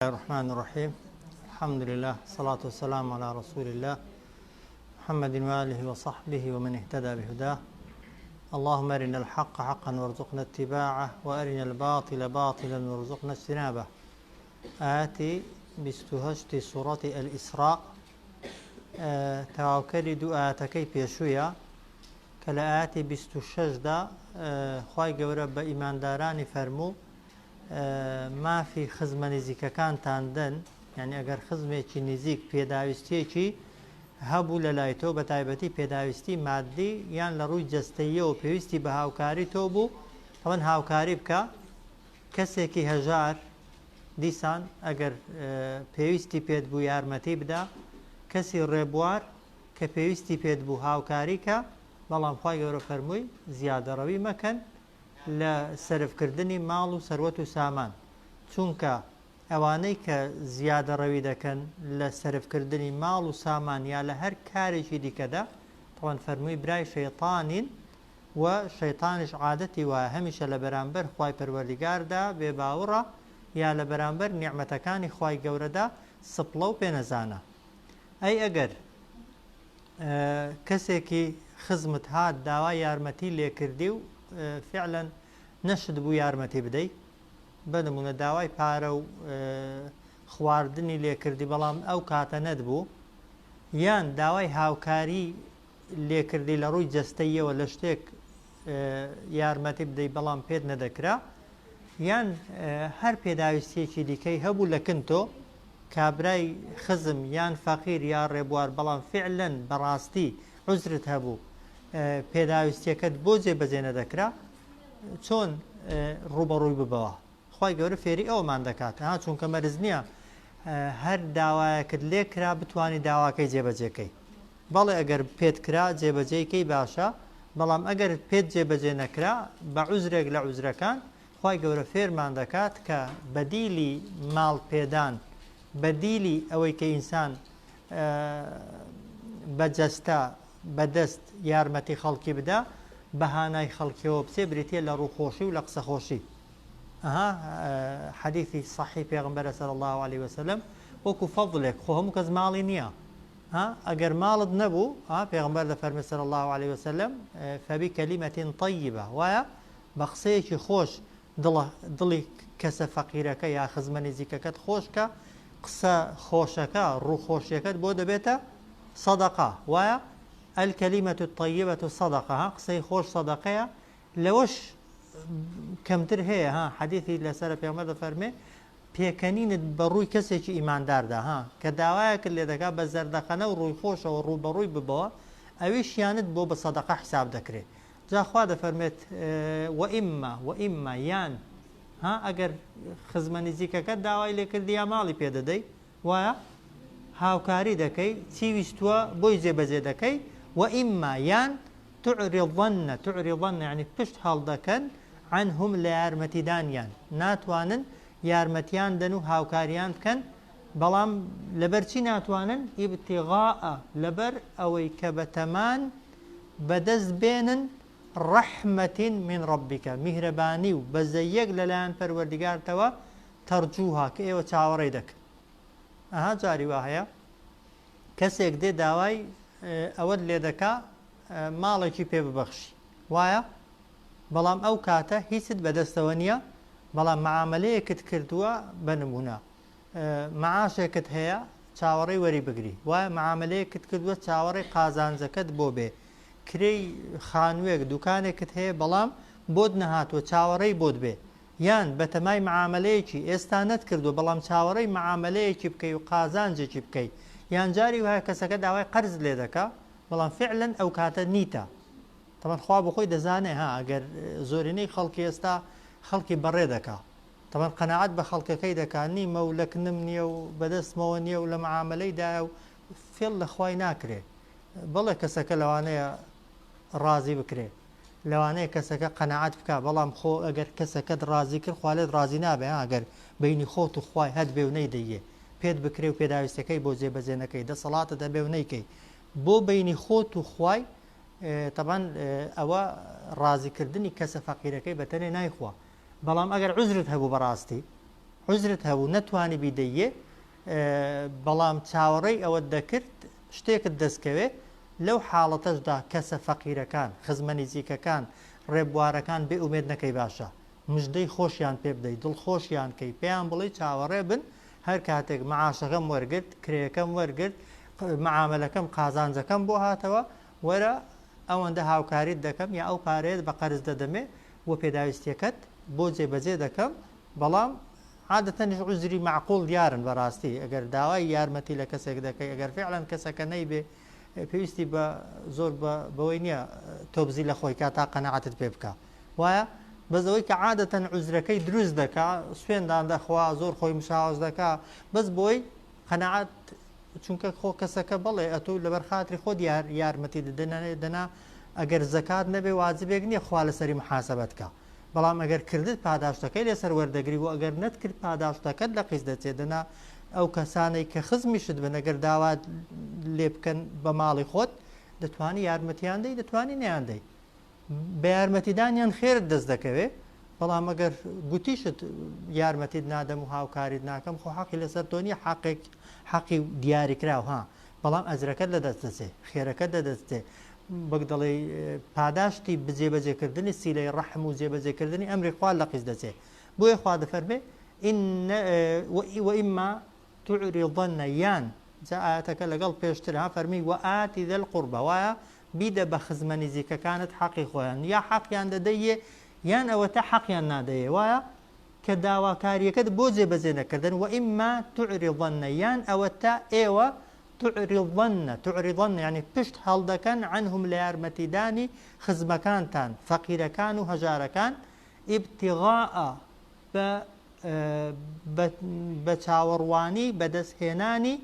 الرحمن الرحیم الحمد لله الصلاة والسلام على رسول الله محمد وآله وصحبه ومن اهتدى بهداه اللهم أرنا الحق حقا وارزقنا اتباعه وأرنا الباطل باطلا وارزقنا اجتنابه ئایەتی 28 سوڕەتی الئیسراء تەواوکەری دوو ئایەتەکەی پێشوویە کە لە ئایەتی 26 دا خوای گەورە بە ئیماندارانی فەرموو مافی خزمە نزیکەکانتان دەن، یانی ئەگەر خزمێکی نزیک پێداویستیەکی هەبوو لە لای تۆ بە تایبەتی پێداویستی مادی یان لە ڕووی جەستەییەوە پێویستی بە هاوکاری تۆ بوو تەبەن هاوکاری بکە کەسێکی هەژار دیسان ئەگەر پێویستی پێت بوو یارمەتی بدە کەسی ڕێبوار کە پێویستی پێت بوو هاوکاری کە بەڵام خوای گەورە فەرمووی زیادەڕەوی مەکەن لە سەرفکردنی ماڵ و سەروەت و سامان، چونکە ئەوانەی کە زیادەڕەوی دەکەن لە سەرفکردنی ماڵ و سامان یا لە هەر کارێکی دیکەدا، تەوان فەرمووی برای شەیتانین و شەیتانیش عادەتی وایە هەمیشە لە بەرامبەر خوای پەروەردیگاردا بێباوڕە یا لە بەرامبەر نیعمەتەکانی خوای گەورەدا سپڵە و پێنەزانە. ئەی ئەگەر کەسێکی خزمت هات داوای یارمەتی لێکردی و فعلەن نەشت بوو یارمەتی بدەی بە نمونە داوای پارە و خواردنی لێکردی بەڵام ئەو کاتە نەتبوو یان داوای هاوکاری لێکردی لە ڕووی جەستەیەوە لە شتێک یارمەتی بدەی بەڵام پێت نەدەکرا یان هەر پێداویستیەکی دیکەی هەبوو لە کن تۆ کابرای خزم یان فەقیر یا ڕێبوار بەڵام فعلەن بەڕاستی عوزرت هەبوو پێداویستیەکەت بۆ جێبەجێ نەدەکرا چۆن ڕووبەڕووی ببەوە خوای گەورە فێری ئەوەمان دەکات ها چونکە مەرج نییە هەر داوایەکت لێکرا بتانی داواکەی جێبەجێکەی بەڵێ ئەگەر پێت کرا جێبەجێی کەی باشە بەڵام ئەگەر پێت جێبەجێ نەکرا بە عوزرێک لە عوزرەکان خوای گەورە فێرمان دەکات کە بەدیلی ماڵ پێدان بەدیلی ئەوەی کە ئینسان بە جەستە بە دەست یارمەتی خەڵکی بدا بە هانای خەڵکیەوە بچێ بریتیە لە ڕووخۆشی و لە قسەخۆشی ئەها حەدیثی صحیح پێغەمبەرە صلی الله علیه وسلم وەکو فەضلێک خۆ هەموو کەس ماڵی نییە ها ئەگەر ماڵت نەبوو ها پێغەمبەر دەفەرمێ صلی اللە علیە وسلم فبکلمە طیبە وایە بە قسەیەکی خۆش دڵە دڵی کەسە فەقیرەکە یا خزمە نزیکەکەت خۆش کە قسە خۆشەکە ڕووخۆشیەکەت بۆ دەبێتە سەدەقە وایە الکلمە الطیبە صدقە ها قسەی خۆش سەدەقەیە لەوەش کەمتر هەیە ها حەدیثی لەسەرە پێغەمبەر دەفەرمێ پێکەنینت بە ڕووی کەسێکی ئیمانداردا ها کە داوایەکت لێ دەکات بە زەردەخەنە و ڕووی خۆشەوە ڕووبەڕووی ببەوە ئەویشیانت بۆ بە سەدەقە حیساب دەکرێ جا خوا دەفەرمێت وئیمما وئیمما یان ها ئەگەر خزمە نزیکەکەت داوای لێ کردی یا ماڵی پێ دەدەی وایە هاوکاری دەکەی چی ویستووە بۆی جێبەجێ دەکەی وئیمما یان تعرضن تعرضن یعنی پشت هەڵدەکەن عنهم لە یارمەتیدانیان ناتوانن یارمەتیان دەن و هاوکاریان بکەن بەڵام لەبەرچی ناتوانن ابتغاء لەبەر ئەوەی کە بەتەمان بەدەست بێنن رحمة من ربک میهرەبانی و بەزەیەک لەلایەن پەروەردگارتەوە ترجوها کە ئێوە چاوەڕێی دەکەن ئەها جاری وا هەیە کەسێک دێ داوای ئەوەت لێ دەکا ماڵێکی پێ ببەخشی وایە بەڵام ئەو کاتە هیچت بەدەستەوە نییە بەڵام معاملەیەکت کردووە بە نمونە معاشێکت هەیە چاوەڕێی وەری بگری وایە معاملەیەکت کردووە چاوەڕێی قازانجەکەت بۆ بێ کرێی خانووێک دوکانێکت هەیە بەڵام بۆت نەهاتووە چاوەڕێی بۆت بێ یان بەتەمای معامەلەیەکی ئێستا نەتکردووە بەڵام چاوەڕێی معامەلەیەکی بکەی و قازانجێکی بکەی یان جاری وایە کەسەکە داوای قەرزت لێ دەکا بەڵام فعلەن ئەو کاتە نیتە تەبعەن خوا بۆ خۆی دەزانێ ها ئەگەر زۆرینەی خەڵکی ئێستا خەڵکی بەڕێ دەکا تەبعەن قەناعەت بە خەڵکەکەی دەکا نیمە و لەکنم نییە و بەدەستمەوە نییە و لە معامەلەی دایە و فێڵ لە خوای ناکرێ بەڵێ کەسەکە لەوانەیە ڕازی بکرێ لەوانەیە کەسەکە قەناعەت بکا بەڵام خۆ ئەگەر کەسەکەت ڕازی کرد خوا لێت ڕازی نابێ ها گەر بەینی خۆت و خوای هەت بێ و نەیدەیێ پێت بکرێ و پێداویستەکەی بۆ جێبەجێ نەکەی دەسەڵاتت هەبێ و نەیکەی بۆ بەینی خۆت و خوای تەبعەن ئەوە ڕازی کردنی کەسە فەقیرەکەی بەتەنێ نایخوا بەڵام ئەگەر عوزرت هەبوو بەڕاستی. عوزرت هەبوو نەتوانی بیدەیێ بەڵام چاوەڕێی ئەوەت دەکرد شتێکت دەستکەوێ، لەو حاڵەتەشدا کەسە فەقیرەکان، خزمە نیزیکەکان، ڕێبوارەکان بێ ئومێد نەکەی باشە. مژدەی خۆشیان پێ بدەی، دڵخۆشیان کەی، پێیان بڵێی چاوەڕێ بن هەر کاتێک مەعاشەکەم وەرگرت، کرێیەکەم وەرگرت، مەعامەلەکەم قازانجەکەم بۆ هاتەوە، وەرە ئەوەندە هاوکاریت دەکەم یا ئەو پارەیەت بە قەرز دەدەمێ و پێداویستیەکەت بۆ جێبەجێ دەکەم، بەڵام عادەتەنیش عوزری مەعقوڵ دیارن بەڕاستی ئەگەر داوای یارمەتی لە کەسێک دەکەی ئەگەر فعلەن کەسەکە نەیبێ پێویستی بە زۆر بەوەی نییە تۆبزی لە خۆی کا تا قەنەعەتت پێ بکە وایە بەس ئەوەی کە عادەتەن عوزرەکەی دروست دەکا سوێندان دەخوا زۆر خۆی مشاوەش دەکا بەس بۆی قەنەعەت چونکە خۆ کەسەکە بەڵێ ئەتۆ لەبەر خاتری خۆت یار یارمەتی دەدەنە ئەگەر زەکات نەبێ واجبێک نییە خوا لەسەری محاسبەت کا بەڵام ئەگەر کردت پاداشتەکەی لەسەر وەردەگری و ئەگەر نەتکرد پاداشتەکەت لە قیست دەچێت دەنا ئەو کەسانەی کە خزمیشت بن ئەگەر داوات لێ بکەن بە ماڵی خۆت دەتوانی یارمەتیان دەی دەتوانی نەیان دەی بە یارمەتیدانیان خێرت دەست دەکەوێ بەڵام ئەگەر گوتیشت یارمەتیت نادەم و هاوکاریت ناکەم خۆ حەقی لەسەر تۆ نییە حەقێک حەقی دیاریکراو ها بەڵام ئەجرەکەت لە دەست دەچێ خێرەکەت لە دەست دێ وەک دەڵێی پاداشتی بجێبەجێکردنی سیلەی ڕەحم و جێبەجێکردنی ئەمری خوا لە قیس دەچێ بۆیە خوا دەفەرمێ إن وإما تعرضن یان جا ئاەتەکە لەگەڵ پێشتر ها فەرمی وآت ذا القربى وایە بیدە بە خزمە نزیکەکانت حەقی خۆیان یا حەقیان دەدەیێ یان ئەوەتە حەقیان نادەیێ وایە کە داواکاریەکەت بۆ جێبەجێ نەکردن وإما تعرضن یان ئەوەتا ئێوە تعرضن تعرضن یانی پشت هەڵدەکەن عنهم لە یارمەتیدانی خزمەکانتان فەقیرەکان و هەژارەکان ابتغاء بە بە بە چاوەڕوانی بەدەست هێنانی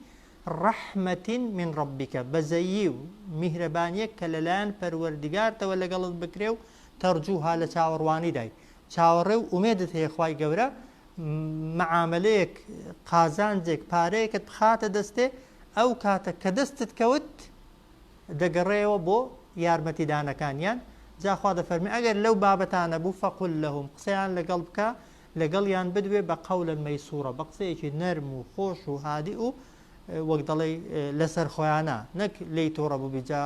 رحمة من ربک بەزەیی و میهرەبانیەک کە لەلایەن پەروەردگارتەوە لەگەڵت بکرێ و ترجوها لە چاوەڕوانیدای چاوەڕێ و ئومێدت هەیە خوای گەورە مەعامەلەیەک قازانجێک پارەیەکت بخاتە دەستێ ئەو کاتە کە دەستت کەوت دەگەڕێیەوە بۆ یارمەتیدانەکانیان جا خوا دەفەرمێ ئەگەر لەو بابەتانە بوو فقل لهم قسەیان لەگەڵ بکە لەگەڵیان بدوێ بە قولا مەیسورە بە قسەیەکی نەرم و خۆش و هادی و وەک دەڵێی لەسەر خۆیانە نەک لێی توڕە بووبی جا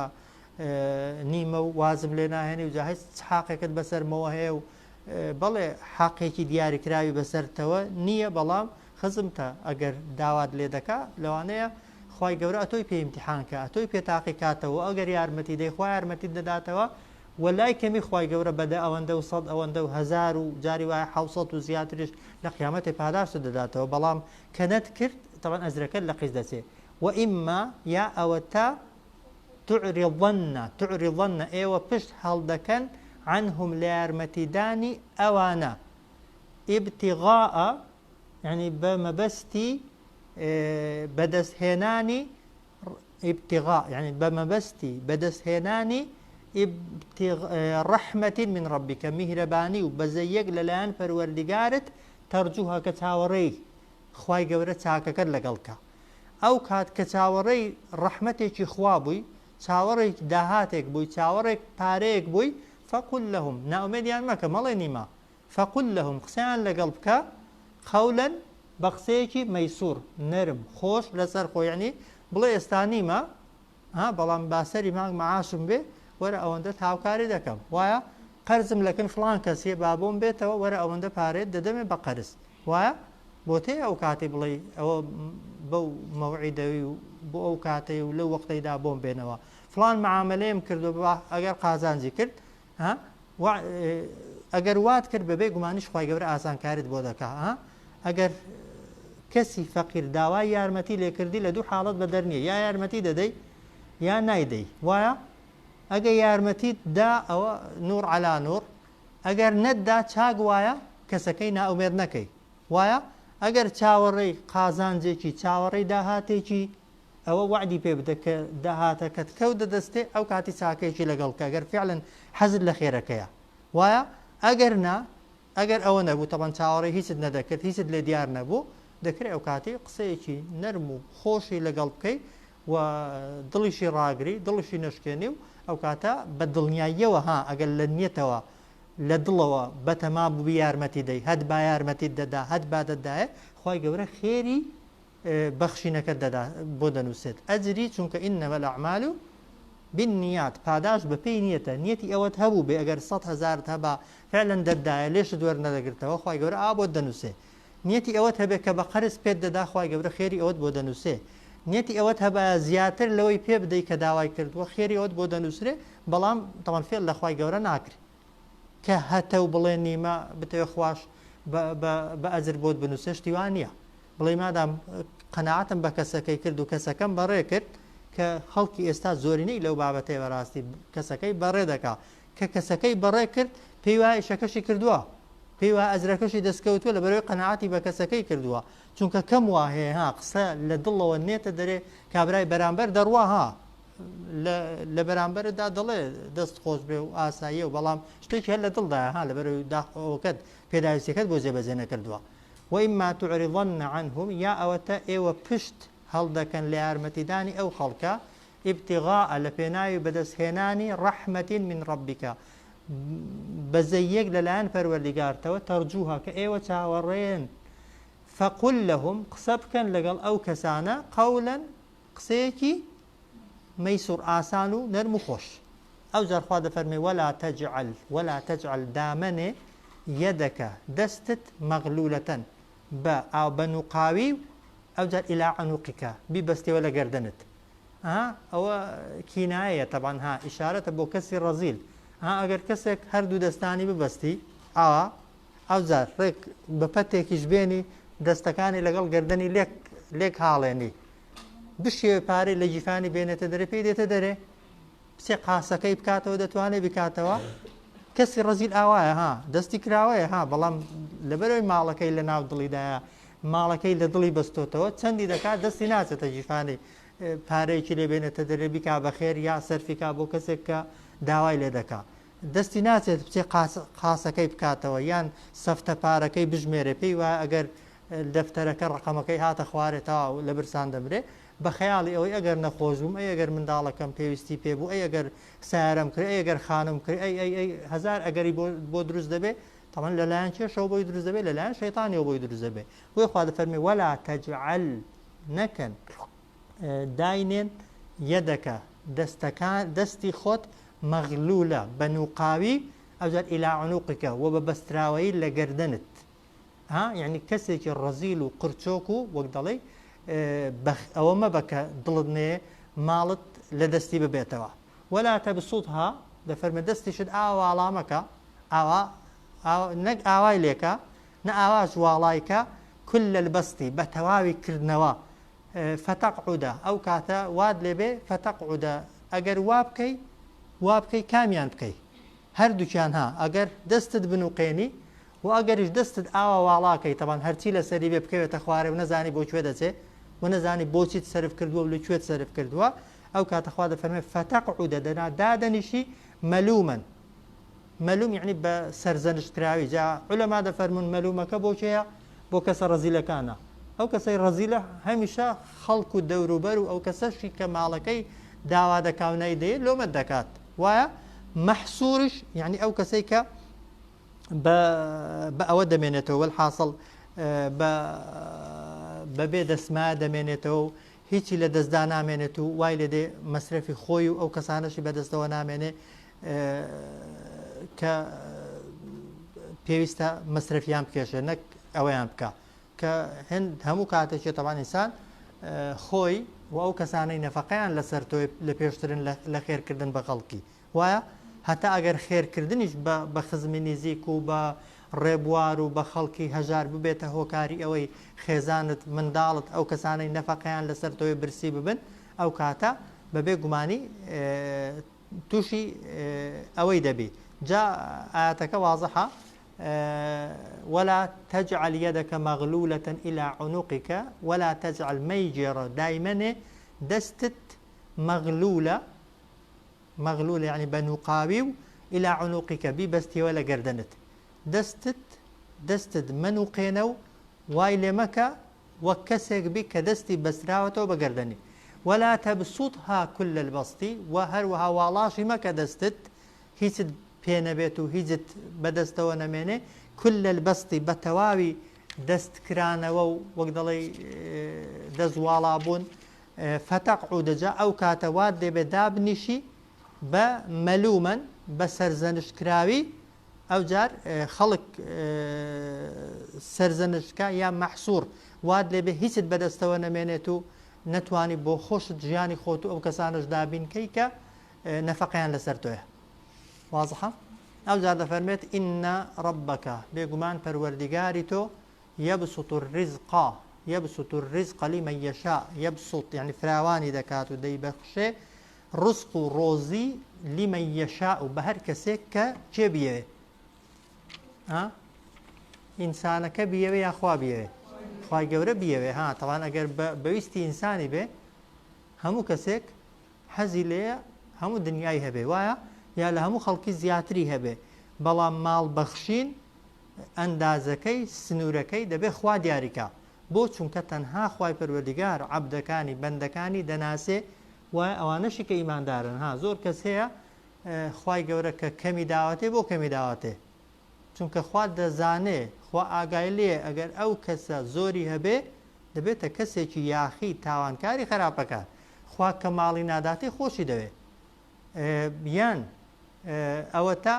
نیمە و وازم لێ ناهێنی و جا هیچ حاقێکت بەسەرمەوە هەیە و بەڵێ حەقێکی دیاریکراوی بەسەرتەوە نییە بەڵام خزمتە ئەگەر داوات لێ دەکا لەوانەیە خوای گەورە ئەتۆی پێ ئیمتیحان کا ئەتۆی پێ تاقی کاتەوە ئەگەر یارمەتی دەی خوا یارمەتیت دەداتەوە و لای کەمی خوای گەورە بە دە ئەوەندە و سەد ئەوەندە و هەزار و جاری وایە حەوسەد و زیاتریش لە قیامەتێ پاداشتت دەداتەوە بەڵام کە نەتکرد تەبعەن ئەجرەکەت لە قیست دەچێ وئیما یا ئەوەتا تعرضن تعرضن ئێوە پشت هەڵدەکەن عنهم لە یارمەتیدانی ئەوانە ابتغاء یعنی بە مەبەستی بەدەستهێنانی ابتغاء یعنی بە مەبەستی بەدەستهێنانی رحمة من ربك میهرەبانی و بەزەیەک لەلایەن پەروەردگارت تەرجوها کە چاوەڕێی خوای گەورە چاکەکەت لەگەڵ کا ئەو کات کە چاوەڕێی ڕەحمەتێکی خوا بووی، چاوەڕێی داهاتێک بووی، چاوەڕێک پارەیەک بووی، فقل لهم، نائومێدیان مەکە، مەڵێ نیمە، فقل لهم، قسەیان لەگەڵ بکە، قولا، بە قسەیەکی مەیسور، نەرم، خۆش، لەسەر خۆ، یەعنی بڵێ ئێستا نیمە، ها بەڵام با سەری مانگ مەعاشم بێ، وەرە ئەوەندەت هاوکاری دەکەم، وایە قەرزم لەکن فڵان کەسیە با بۆم بێتەوە، وەرە ئەوەندە پارەیەت دەدەمێ بە قەرز، وایە؟ بۆت هەیە ئەو کاتەی بڵێی ئەوە بەو مەوعیدەوی و بۆ ئەو کاتەی و لەو وەختەیدا بۆم بێنەوە فڵان معامەلەیەم کردو بە ئەگەر قازانجی کرد ها ئەگەر وات کرد بەبێ گومانیش خوای گەورە ئاسانکاریت بۆ دەکا ها ئەگەر کەسی فەقیر داوای یارمەتی لێکردی لە دوو حاڵەت بەدەر نییە یا یارمەتی دەدەی یا نایدەی وایە ئەگە یارمەتیت دا ئەوە نور علا نور ئەگەر نەتدا چاک وایە کەسەکەی نائومێد نەکەی وایە؟ ئەگەر چاوەڕێی قازانجێکی چاوەڕێی داهاتێکی ئەوە وەعدی پێ بدە کە داهاتەکەت کەوتە دەستێ ئەو کاتی چاکەیەکی لەگەڵ بکە ئەگەر فعلا حەزت لە خێرەکەیە وایە؟ ئەگەر نا ئەگەر ئەوە نەبوو تەبەن چاوەڕێی هیچت نەدەکرد هیچت لێ دیار نەبوو دەکرێ ئەو کاتی قسەیەکی نەرم و خۆشی لەگەڵ بکەی و دڵیشی ڕاگری دڵیشی نەشکێنی و ئەو کاتە بە دڵنیاییەوە ها ئەگەر لە نیەتەوە. لە دڵەوە بەتەما بووبی یارمەتی دەی هەت با یارمەتیت دەدا هەت با دەتدایە خوای گەورە خێری بەخشینەکەت دەدا بۆ دەنووسێت ئەجری چونکە انما الاعمال بالنیات پاداشت بەپێی نیەتە نیەتی ئەوەت هەبوو بێ ئەگەر سەد هەزارت هەبا فعلا دەتدایە لێشت وەرنەدەگرتەوە خوای گەورە ئا بۆت دەنووسێ نیەتی ئەوەت هەبێ کە بە قەرز پێت دەدا خوای گەورە خێری ئەوەت بۆ دەنووسێ نیەتی ئەوەت هەبایە زیاتر لەوەی پێ بدەی کە داوای کردووە خێری ئەوەت بۆ دەنووسرێ بەڵام تەوان فێڵ لە خوای گەورە ناکرێ کە هەتە و بڵێ نیمە بتەوێ خواش بە ئەجر بۆت بنووسێ شتی وا نییە بڵێ مادام قەناعەتم بە کەسەکەی کرد و کەسەکەم بەڕێ کرد کە خەڵکی ئێستا زۆرینەی لەو بابەتەیە بەڕاستی کەسەکەی بەڕێ دەکا کە کەسەکەی بەڕێ کرد پێی وایە ئیشەکەشی کردووە پێی وایە ئەجرەکەشی دەستکەوتووە لەبەرەوەی قەناعەتی بە کەسەکەی کردووە چونکە کەم وا هەیە ها قسە لە دڵەوە نێتە دەرێ کابرای بەرامبەر دەڕوا ها لە بەرامبەردا دەڵێ دەست خۆش بێ و ئاساییە و بەڵام شتێکی هەر لە دڵدایە ها لەبەرەوەی داخەوەکەت پێداویستیەکەت بۆ جێبەجێ نەکردووە وإما تعرضن عنهم یا ئەوەتە ئێوە پشت هەڵدەکەن لە یارمەتیدانی ئەو خەڵکە ابتغاء لە پێناوی بەدەستهێنانی رحمة من ربک بەزەییەک لەلایەن پەروەردیگارتەوە ترجوها کە ئێوە چاوەڕێن فقل لهم قسە بکەن لەگەڵ ئەو کەسانە قولا قسەیەکی مەیسور ئاسان و نەرم و خۆش ئەوجار خوا دەفەرمێ ولا تجعل ولا تجعل دامەنێ یەدەکە دەستت مغلولەتەن بە ئاو بە نوقاوی و ئەوجار الی عنقک بیبەستێوە لە گەردنت ها ئەوە کینایەیە تەبعەن ها ئیشارەتە بۆ کەسی ڕەزیل ها ئەگەر کەسێک هەردوو دەستانی ببەستی ئاوا ئەوجار ڕێک بە پەتێکیش بێنی دەستەکانی لەگەڵ گەردنی لێک لێک هاڵێنی بشێوێ پارەی لە گیفانی بێنێتە دەرێ پێی دێتە دەرێ بچێ قاسەکەی بکاتەوە دەتوانێت بکاتەوە کەسی ڕەزیل ئاوایە ها دەستی کراوەیە ها بەڵام لەبەرەوەی ماڵەکەی لە ناو دڵیدایە ماڵەکەی لە دڵی بەستۆتەوە چەندی دەکات دەستی ناچێتە گیفانی پارەیەکی لێ بێنێتە دەرێ بیکا بەخێر یا سەرفیکا بۆ کەسێک کە داوای لێ دەکا دەستی ناچێت بچێ قاسەکەی بکاتەوە یان سەفتە پارەکەی بژمێرێ پێی وایە ئەگەر دەفتەرەکە ڕەقەمەکەی هاتە خوارێ تەواو لە برسان دەمرێ بە خەیاڵی ئەوەی ئەگەر نەخۆش بووم ئەی ئەگەر منداڵەکەم پێویستی پێ بوو ئەی ئەگەر سیارەم کرد ئەی ئەگەر خانم کرد ئەی ئەی ئەی هەزار ئەگەری بۆ بۆ دروست دەبێ تەمان لەلایەن کێشەوە بۆی دروست دەبێت لەلایەن شەیتانیەوە بۆی دروست دەبێ بۆیە خوا دەفەرمێ ولا تجعل نەکەن داینێن یەدەکە دەستەکان دەستی خۆت مەغلولە بە نوقاوی ئەوجار ئیلا عنقک و بە بەستراوەیی لە گەردنت ها یعنی کەسێکی ڕەزیل و قرچۆک و وەک دەڵێی بەخ ئەوە مەبە کە دڵت نێ ماڵت لە دەستی ببێتەوە ولا تبسطها دەفەرمێ دەستیشت ئاوا واڵا مەکە ئاوا نەک ئاوای لێکە نە ئاواش واڵای کە كل البسط بە تەواوی کردنەوە فتقعد ئەو کاتە وات لێبێ فتقعد ئەگەر وا بکەی وا بکەی کامیان بکەی هەردووکیان ها ئەگەر دەستت بنوقێنی و ئەگەریش دەستت ئاوا واڵا کەی تەبان هەرچی لەسەری بێ بکەوێتە خوارێ و نەزانی بۆ کوێ دەچێ و نەزانی بۆچیت سەرف کردووە و لە کوێت سەرف کردووە ئەو کاتە خوا دەفەرمێ فتقعد دەنا دادەنیشی مەلومەن مەلوم یەعنی بە سەرزەنشت کراوی جا عولەما دەفەرموون مەلومەکە بۆ کێیە بۆ کەسە ڕەزیلەکانە ئەو کەسەی ڕەزیلە هەمیشە خەڵک و دەوروبەر و ئەو کەسەشی کە ماڵەکەی داوا دەکا و نایدەیە لۆمەت دەکات وایە مەحسوریش یعنی ئەو کەسەی کە بە بە ئەوە دەمێنێتەوە وەلحاسڵ بە بەبێ دەسمایە دەمێنێتەوە و هیچی لە دەستدا نامێنێت و وای لێدێ مەسرەفی خۆی و ئەو کەسانەشی بەدەستەوە نامێنێ کە پێویستە مەسرەفیان بکێشێ نەک ئەوەیان بکە کە هەند هەموو کاتێکی تەوان ئینسان خۆی و ئەو کەسانەی نەفەقەیان لەسەر تۆی لە پێشترن لە خێرکردن بە خەڵکی وایە هەتا ئەگەر خێرکردنیش بە خزمی نزیک و بە ڕێبوار و بە خەڵکی هەژار ببێتە هۆکاری ئەوەی خێزانت منداڵت ئەو کەسانەی نەفەقەیان لەسەر تۆی برسی ببن ئەو کاتە بەبێ گومانی توشی ئەوەی دەبی جا ئایەتەکە وازحە ولا تجعل يدك مغلولة إلى عنقك ولا تجعل مەیگێڕە دایمەنێ دەستت مغلولە مغلولە یعنی بە نوقاوی و إلى عنقك بیبەستیەوە لە گەردەنت دەستت دەستت مەنوقێنە و وای لێ مەکە وەک کەسێک بی کە دەستی بەستراوەتەوە بە گەردەنی، ولا تبسطها کل البسط، وە هەروەها واڵاشی مەکە دەستت هیچت پێ نەبێت و هیچت بەدەستەوە نەمێنێ، کل البسط بە تەواوی دەست کرانەوە و وەک دەڵێی دەست واڵا بوون، فتقعد جا ئەو کاتە وات لێبێ دابنیشی بە مەلومەن بە سەرزەنشت کراوی، ئەوجار خەڵک سەرزەنشت کا یا مەحسور وات لێبێ هیچت بەدەستەوە نەمێنێت و نەتوانی بۆ خۆشت ژیانی خۆت و ئەو کەسانەش دابین کەی کە نەفەقەیان لەسەر تۆیە. وازحە؟ ئەوجار دەفەرمێت ان ربک بێگومان پەروەردیگاری تۆ یبسط الرزق یبسط الرزق لمن یشاء یبسط یعنی فراوانی دەکات و دەیبەخشێ ڕزق و ڕۆزی لمن یشاء بە هەر کەسێک کە کێ بیەوێ ها ئینسانەکە بیەوێ یا خوا بیەوێ خوای گەورە بیەوێ ها تەوان ئەگەر بەویستی ئینسانی بێ هەموو کەسێک حەزی لێیە هەموو دنیای هەبێ وایە یا لە هەموو خەڵکی زیاتری هەبێ بەڵام ماڵ بەخشین ئەندازەکەی سنوورەکەی دەبێ خوا دیاریکا بۆ چونکە تەنها خوای پەروەردیگار عەبدەکانی بەندەکانی دەناسێ وایە ئەوانەشی کە ئیماندارن ها زۆر کەس هەیە خوای گەورە کە کەمی داوەتێ بۆ کەمی داوەتێ چونکە خوا دەزانێ خوا ئاگای لێیە ئەگەر ئەو کەسە زۆری هەبێ دەبێتە کەسێکی یاخی تاوانکاری خەراپەکار خوا کە ماڵی ناداتێ خۆشی دەوێ یان ئەوەتا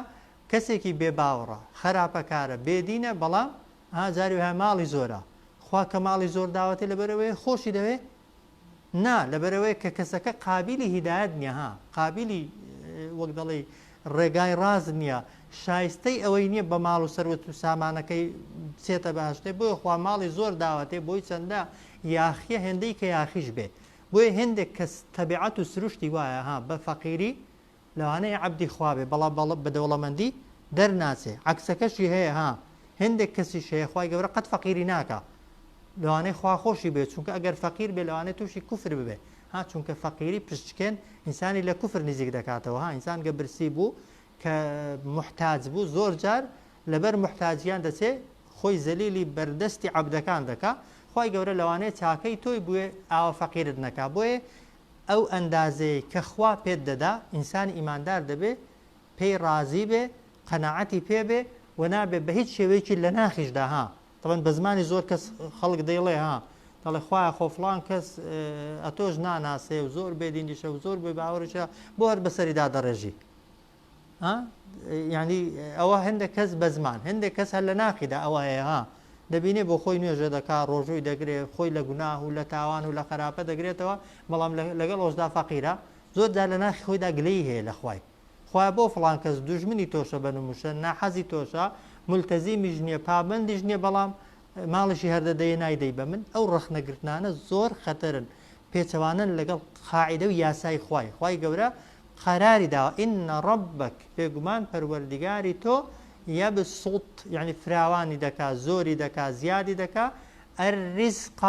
کەسێکی بێ باوەڕە خەراپەکارە بێدینە بەڵام ها جاری وایە ماڵی زۆرە خوا کە ماڵی زۆر داوەتێ لەبەرەوەی خۆشی دەوێ نا لەبەرئەوەیە کە کەسەکە قابیلی هیدایەت نیە ها قابیلی وەک دەڵێی ڕێگای ڕاست نیە شایستەی ئەوەی نیە بە ماڵ و سەروەت و سامانەکەی بچێتە بەهەشتێ بۆیە خوا ماڵی زۆر داوەتێ بۆی چەندە یاخیە هێندەی کە یاخیش بێ بۆیە هێندێک کەس تەبیعەت و سروشتی وایە ها بە فەقیری لەوانەیە عەبدی خوا بێ بەڵام بە دەوڵەمەندی دەرناچێ عەکسەکەشی هەیە ها هێندێک کەسیش هەیە خوای گەورە قەت فەقیری ناکا لەوانەیە خوا خۆشی بێ چونکە ئەگەر فەقیر بێ لەوانەیە تووشی کوفر ببێ ها چونکە فەقیری پشتشکێن ئینسانی لە کوفر نزیک دەکاتەوە ها ئینسان گە برسی بوو کە محتاج بوو زۆر جار لەبەر محتاجیان دەچێ خۆی زەلیلی بەردەستی عەبدەکان دەکا خوای گەورە لەوانەیە چاکەی تۆی بوێ ئاوا فەقیرت نەکا بۆیە ئەو ئەندازەیەی کە خوا پێت دەدا ئینسانی ئیماندار دەبێ پێی ڕازی بێ قەناعەتی پێ بێ و نابێ بە هیچ شێوەیەکی لە ناخیشدا ها تەبەن بە زمانی زۆر کەس خەڵک دەیڵێ ها دەڵێ خوایە خۆ فڵان کەس ئەتۆش ناناسێ و زۆر بێدینیشە و زۆر بێ باوەڕیشە بۆ هەر بەسەریدا دەڕێژی ها یعنی ئەوە هەندێک کەس بە زمان هەندێک کەس هەر لە ناخیدا ئەوە هەیە ها دەبینێ بۆ خۆی نوێژە دەکا ڕۆژووی دەگرێ خۆی لە گوناه و لە تاوان و لە خراپە دەگرێتەوە بەڵام لەگەڵ ئەوشدا فەقیرە زۆر جار لە ناخی خۆیدا گلەیی هەیە لە خوای خوایە بۆ فڵان کەس دوژمنی تۆشە بە نموشە ناحەزی تۆشە ملتەزیمیش نییە پابەندیش نییە بەڵام ماڵیشی هەر دەدەیێ نایدەی بە من ئەو ڕەخنەگرتنانە زۆر خەتەرن پێچەوانەن لەگەڵ قاعیدە و یاسای خوای خوای گەورە قەراری داوە ان ربک بێگومان پەروەردیگاری تۆ یبسط یعنی فراوانی دەکا زۆری دەکا زیادی دەکا الرزق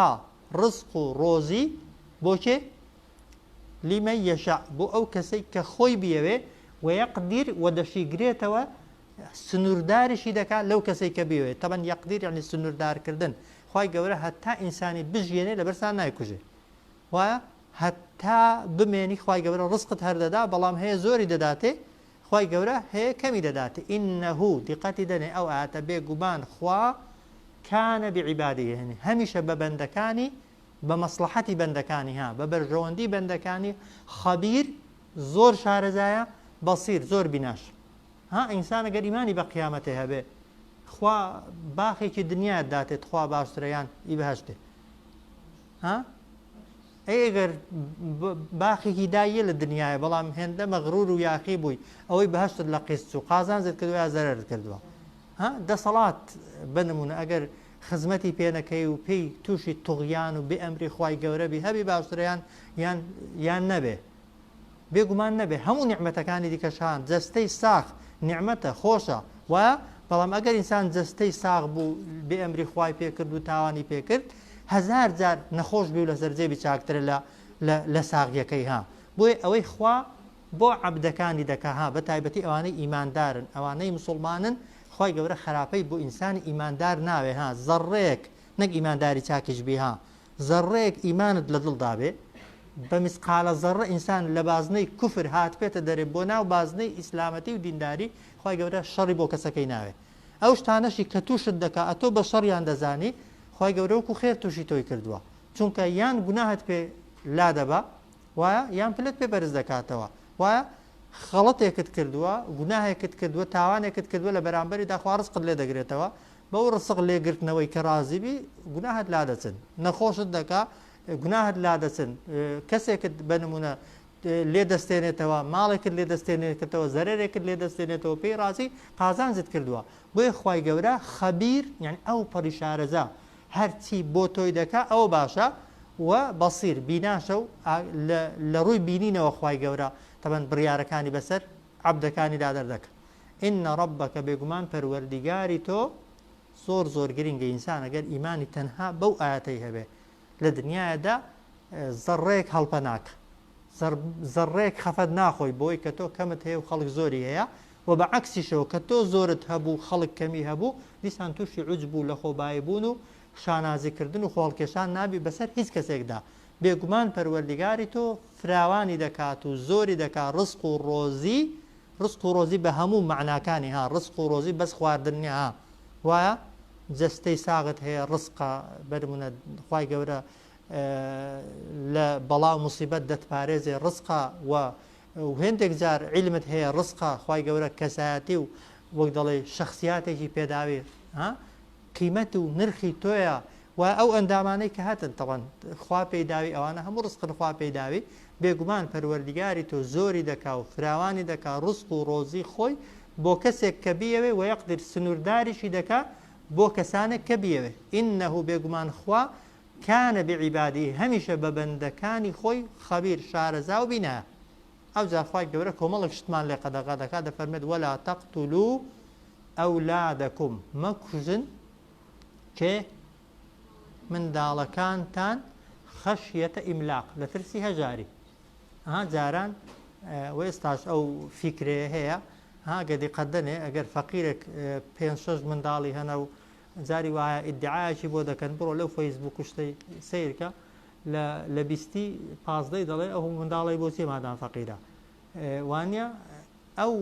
ڕزق و ڕۆزی بۆ کێ لمن یشاء بۆ ئەو کەسەی کە خۆی بیەوێ ویقدر و دەشیگرێتەوە سنوورداریشی دەکات لەو کەسەی کە بیەوێت تەبەن یەقدیر یعنی سنووردارکردن خوای گەورە هەتا ئینسانی بژیێنێ لەبەرسان نایکوژێ وایە هەتا بمێنی خوای گەورە ڕزقت هەر دەدا بەڵام هەیە زۆری دەداتێ خوای گەورە هەیە کەمی دەداتێ انه دیقەتی دەنێ ئەو ئایەتە بێگومان خوا کان بعباده یعنی هەمیشە بە بەندەکانی بە مەسڵەحەتی بەندەکانی ها بە بەرژەوەندی بەندەکانی خەبیر زۆر شارەزایە بەسیر زۆر بیناش ها ئینسان ئەگەر ئیمانی بە قیامەتێ هەبێ خوا باخێکی دنیات داتێ تخوا باشترە یان ئی بەهەشتێ ها ئەی ئەگەر باخێکی دایە لە دنیاە بەڵام هێندە مەغرور و یاخی بووی ئەوەی بەهشتت لە قیست و قازانجت کردووە یا زەرەرت کردووە ها دەسەڵات بە نمونە ئەگەر خزمەتی پێ نەکەی و پێی تووشی توغیان و بێ ئەمری خوای گەورە بی هەبی باشترە یان یان یان نەبێ بێگومان نەبێ هەموو نیعمەتەکانی دیکەش هان جەستەی ساغ نیعمەتە خۆشە وایە بەڵام ئەگەر ئینسان جەستەی ساغ بوو بێ ئەمری خوای پێ کرد و تاوانی پێ کرد هەزار جار نەخۆش بی و لەسەر جێبی چاکترە لە لە لە ساغیەکەی ها بۆیە ئەوەی خوا بۆ عەبدەکانی دەکا ها بە تایبەتی ئەوانەی ئیماندارن ئەوانەی مسوڵمانن خوای گەورە خەراپەی بۆ ئینسانی ئیماندار ناوێ ها زەڕەیەک نەک ئیمانداری چاکیش بی ها زەڕەیەک ئیمانت لە دڵدا بێ. بە مسقالە زەڕە ئینسان لە بازنەی کوفر هاتبێتە دەرێ بۆ ناو بازنەی ئیسلامەتی و دینداری خوای گەورە شەڕی بۆ کەسەکەی ناوێ ئەو شتانەشی کە توشت دەکا ئەتۆ بە شەڕیان دەزانی خوای گەورە وەکو خێر توشی تۆی کردووە چونکە یان گوناهت پێ لادەبا وایە یان پلەت پێ بەرز دەکاتەوە وایە خەڵەتێکت کردووە گوناهێکت کردووە تاوانێکت کردووە لە بەرامبەریدا خوا ڕزقت لێ دەگرێتەوە بەو ڕسق لێگرتنەوەی کە ڕازی بی گوناهت لادەچن نەخۆشت دەکا گوناهت لادەچن کەسێکت بە نمونە لێ دەستێنێتەوە ماڵێکت لێ دەستێنێتەوە زەرەرێکت لێ دەستێنێتەوە پێی ڕازی قازانجت کردووە بۆیە خوای گەورە خەبیر یعنی ئەو پەڕی شارەزا هەرچی بۆ تۆی دەکا ئەوە باشە و بەسیر بیناشە و لە ڕووی بینینەوە خوای گەورە تەبەن بڕیارەکانی بەسەر عەبدەکانیدا دەردەکا ان ربک بێگومان پەروەردیگاری تۆ زۆر زۆر گرنگە ئینسان ئەگەر ئیمانی تەنها بەو ئایەتەی هەبێ لە دنیایەدا زەڕەیەک هەڵپە ناکە زەڕەیەک خەفەت ناخۆی بۆی کە تۆ کەمت هەیە و خەڵک زۆری هەیە و بە عەکسیشەوە کە تۆ زۆرت هەبوو خەڵک کەمی هەبوو دیسان تووشی عوجب و لەخۆبایی بوون و شانازیکردن و خۆهەڵکێشان نابی بەسەر هیچ کەسێکدا بێگومان پەروەردیگاری تۆ فراوانی دەکات و زۆری دەکات ڕزق و ڕۆزی ڕزق و ڕۆزی بە هەموو مەعناکانی ها ڕزق و ڕۆزی بەس خواردن نیە ها وایە جەستەی ساغت هەیە ڕزقە بەرمونە خوای گەورە لە بەڵا و موسیبەت دەتپارێزێ ڕزقە و هێندێک جار عیلمت هەیە ڕزقە خوای گەورە کەسایەتی و وەک دەڵێ شخصیاتێکی پێداوی ها قیمەت و نرخی تۆیە و ئەو ئەندامانەی کە هەتن تەبعەن خوا پێی داوی ئەوانە هەموو ڕزقن خوا پێی داوی بێگومان پەروەردیگاری تۆ زۆری دەکا و فراوانی دەکا ڕزق و ڕۆزی خۆی بۆ کەسێک کە بیەوێ ویقدر سنوورداریشی دەکا بۆ کەسانێک کە بیەوێ انه بێگومان خوا کان بعباده هەمیشە بە بەندەکانی خۆی خبیر شارەزا و بینایە ئەوجا خوای گەورە کۆمەڵێک شتمان لێ قەدەغە دەکات دەفەرمێت ولا تقتلوا اولادکم مەکوژن کێ منداڵەکانتان خەشیەتە ئیملاق لە ترسی هەژاری ها جاران و ئێستاش ئەو فیکرەیە هەیە ها گە دیقەت دەنێ ئەگەر فەقیرێک پێ شەش منداڵی هەنە و جاری وایە ئیدعایەکی بۆ دەکەن بڕۆ لەو فەیسبوک شتەی سیرکە لە لە بیستی پازدەی دەڵێ ئەو منداڵی بۆ چیە مادام فەقیرە وانە ئەو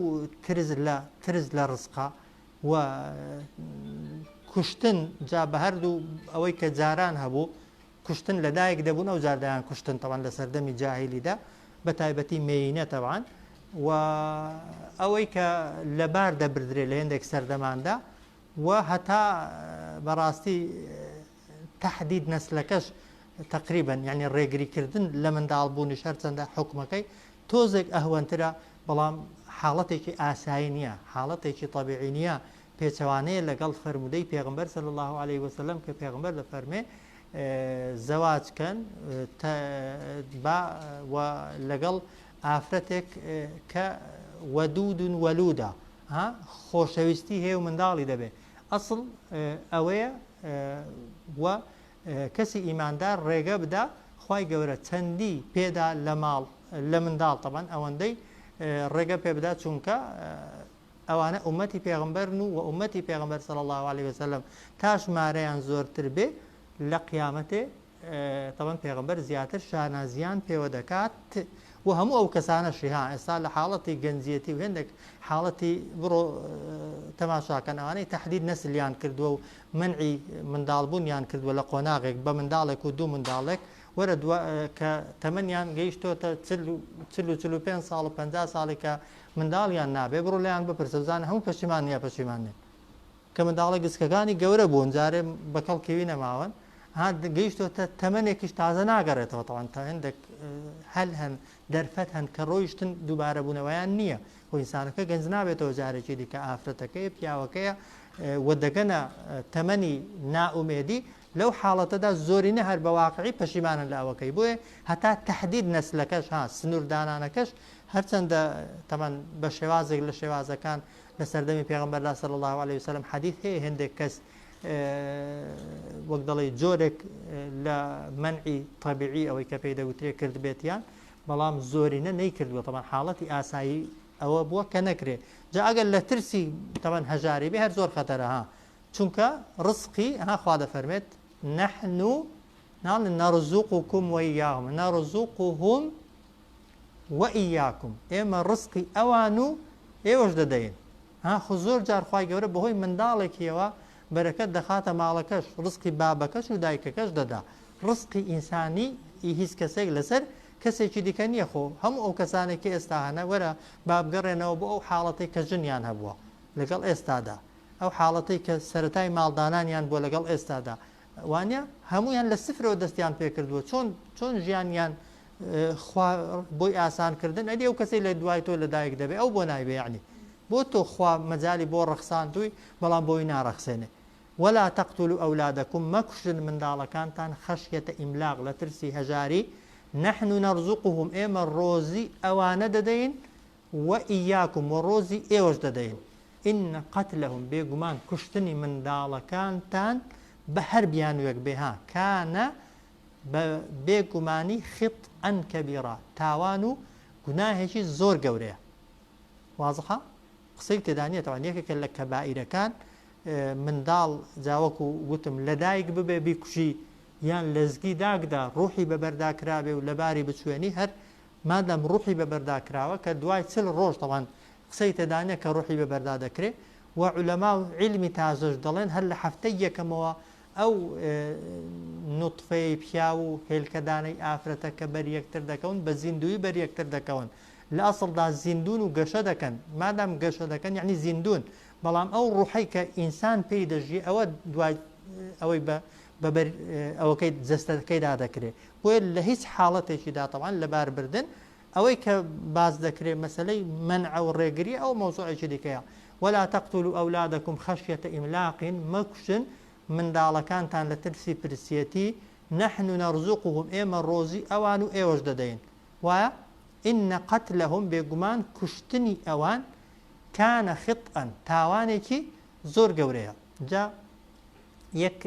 ترس لە ترس لە ڕزقە و کوشتن جا بە هەردوو ئەوەی کە جاران هەبوو کوشتن لە دایک دەبوون ئەو جار دەیان کوشتن تەوان لە سەردەمی جاهیلیدا بە تایبەتی مێینە تەوان و ئەوەی کە لەبار دەبردرێ لە هێندێک سەردەماندا و هەتا بەڕاستی تەحدید نەسلەکەش تەقریبەن یانی ڕێگری کردن لە منداڵ بوونیش هەرچەندە حوکمەکەی تۆزێک ئەهوەنترە بەڵام حاڵەتێکی ئاسایی نییە حاڵەتێکی تەبیعی نییە پێچەوانەیە لەگەڵ فەرموودەی پێغمبەر صلی الله علیه وسلم کە پێغمبەر دەفەرمێ زەواج کەن با و لەگەڵ ئافرەتێک کە وەدود وەلودە ها خۆشەویستی هەیە و منداڵی دەبێ ئەسڵ ئەوەیە و کەسی ئیماندار ڕێگە بدا خوای گەورە چەندی پێدا لە ماڵ لە منداڵ تەبەن ئەوەندەی ڕێگە پێ بدا چونکە ئەوانە ئومەتی پێغمبەرن و ئومەتی پێغمبەر صلی الله علیه وسلم تا ژمارەیان زۆرتر بێ لە قیامەتێ تەبەن پێغەمبەر زیاتر شانازیان پێوە دەکات و هەموو ئەو کەسانەشی ها ئێستا لە حاڵەتی گەنجیەتی و هێندێک حاڵەتی بڕۆ تەماشاکەن ئەوانەی تەحدید نەسلیان کردووە و منعی منداڵبوونیان کردووە لە قۆناغێک بە منداڵێک و دوو منداڵێک وەرە دوا کە تەمەنیان گەیشتۆتە چل و 45 ساڵ و 50 ساڵی کە منداڵیان نابێ بڕۆ لێیان بپرسە بزانە هەموو پەشیمان نییە پەشیمان نین کە منداڵە گسکەکانی گەورە بوون جارێ بە کەڵکی وی نەماون ها گەیشتۆتە تەمەنێکیش تازە ناگەڕێتەوە تەوان تا هەندێک هەل هەن دەرفەت هەن کە ڕۆیشتن دووبارە بوونەوەیان نییە خۆ ئینسانەکە گەنج نابێتەوە جارێکی دیکە ئافرەتەکەی پیاوەکەیە و دەگەنە تەمەنی نائومێدی لەو حاڵەتەدا زۆرینە هەر بە واقعی پەشیمانن لە ئەوەکەی بۆیە هەتا تهدید نەسلەکەش ها سنوور دانانەکەش هەرچەندە تەمان بە شێوازێک لە شێوازەکان لە سەردەمی پێغەمبەردا صلی اللە علیە وسلم حەدیث هەیە هێندێک کەس وەک دەڵێ جۆرێک لە مەنعی طبیعی ئەوەی کە پێی دەگوترێ کردبێتیان بەڵام زۆرینە نەیکردووە تەمان حاڵەتی ئاسایی ئەوە بووە کە نەکرێ جا ئەگەر لە ترسی تەمان هەژاری بێ هەر زۆر خەتەرە ها چونکە ڕزقی ها خوا دەفەرمێت نحن. ناڵێن نرزقکم وإیاهم، نرزقهم وإیاکم، ئێمە ڕزقی ئەوان و ئێوەش دەدەین. ها خۆ زۆر جار خوای گەورە بەهۆی منداڵێکیەوە بەرەکەت دەخاتە ماڵەکەش، ڕزقی بابەکەش و دایکەکەش دەدا. ڕزقی ئینسانی ئی هیچ کەسێک لەسەر کەسێکی دیکە نییە خۆ هەموو ئەو کەسانەی کە ئێستا هەنە وەرە با بگەڕێنەوە بۆ ئەو حاڵەتەی کە ژنیان هەبووە لەگەڵ ئێستادا ئەو حاڵەتەی کە سەرەتای ماڵدانانیان بووە لەگەڵ ئێستادا وانە هەمویان لە سفرەوە دەستیان پێکردووە چۆن چۆن ژیانیان خوا بۆی ئاسان کردن ئەدی ئەو کەسەی لە دوای تۆ لەدایک دەبێ ئەو بۆ نایبێ یعنی بۆ تۆ خوا مەجای بۆ ڕەخساندووی بەڵام بۆی ناڕەخسێنێ ولا تقتلوا اولادکم مەکوژن منداڵەکانتان خشیە املاق لە ترسی هەژاری نحن نرزقهم ئێمە ڕۆزی ئەوانە دەدەین وإیاکم وە ڕۆزی ئێوەش دەدەین ان قتلهم بێگومان کوشتنی منداڵەکانتان بە هەر بیانوێک بێ ها کان بە بێ گومانی خطئا کبیرا تاوان و گوناهێکی زۆر گەورەیە وازحە؟ قسەی تێدا نیە تەوان یەکێکە لە کەبائیرەکان منداڵ جا وەکو وتم لەدایک ببێ بیکوژی یان لەزگی داکدا ڕوحی بەبەردا کرابێ و لەباری بچوێنی هەر مادام ڕوحی بەبەردا کراوە کە دوای چل ڕۆژ تەوان قسەی تێدا نیە کە ڕوحی بەبەردا دەکرێ و عولەما و عیلمی تازەش دەڵێن هەر لە هەفتەی یەکەمەوە ئەو نوتفەیەی پیاو و هێلکەدانەی ئافرەتە کە بەر یەکتر دەکەون بە زیندوویی بەر یەکتر دەکەون لە ئەسڵدا زیندوون و گەشە دەکەن مادام گەشە دەکەن یەعنی زیندوون بەڵام ئەو ڕوحەی کە ئینسان پێی دەژی ئەوە دوای ئەوەی بە بە بەر ئەوەکەی جەستەکەیدا دەکرێ بۆیە لە هیچ حاڵەتێکیدا تەبعەن لەباربردن ئەوەی کە باس دەکرێ مەسەلەی مەنع و ڕێگری ئەو مەوزوعێکی دیکەیە ولا تقتلوا اولادکم خشیە املاق مەکوژن منداڵەکانتان لە ترسی پرسیەتی نحن نرزقهم ئێمە ڕۆزی ئەوان و ئێوەش دەدەین وایە ان قتلهم بێگومان کوشتنی ئەوان کان خطئا تاوانێکی زۆر گەورەیە جا یەک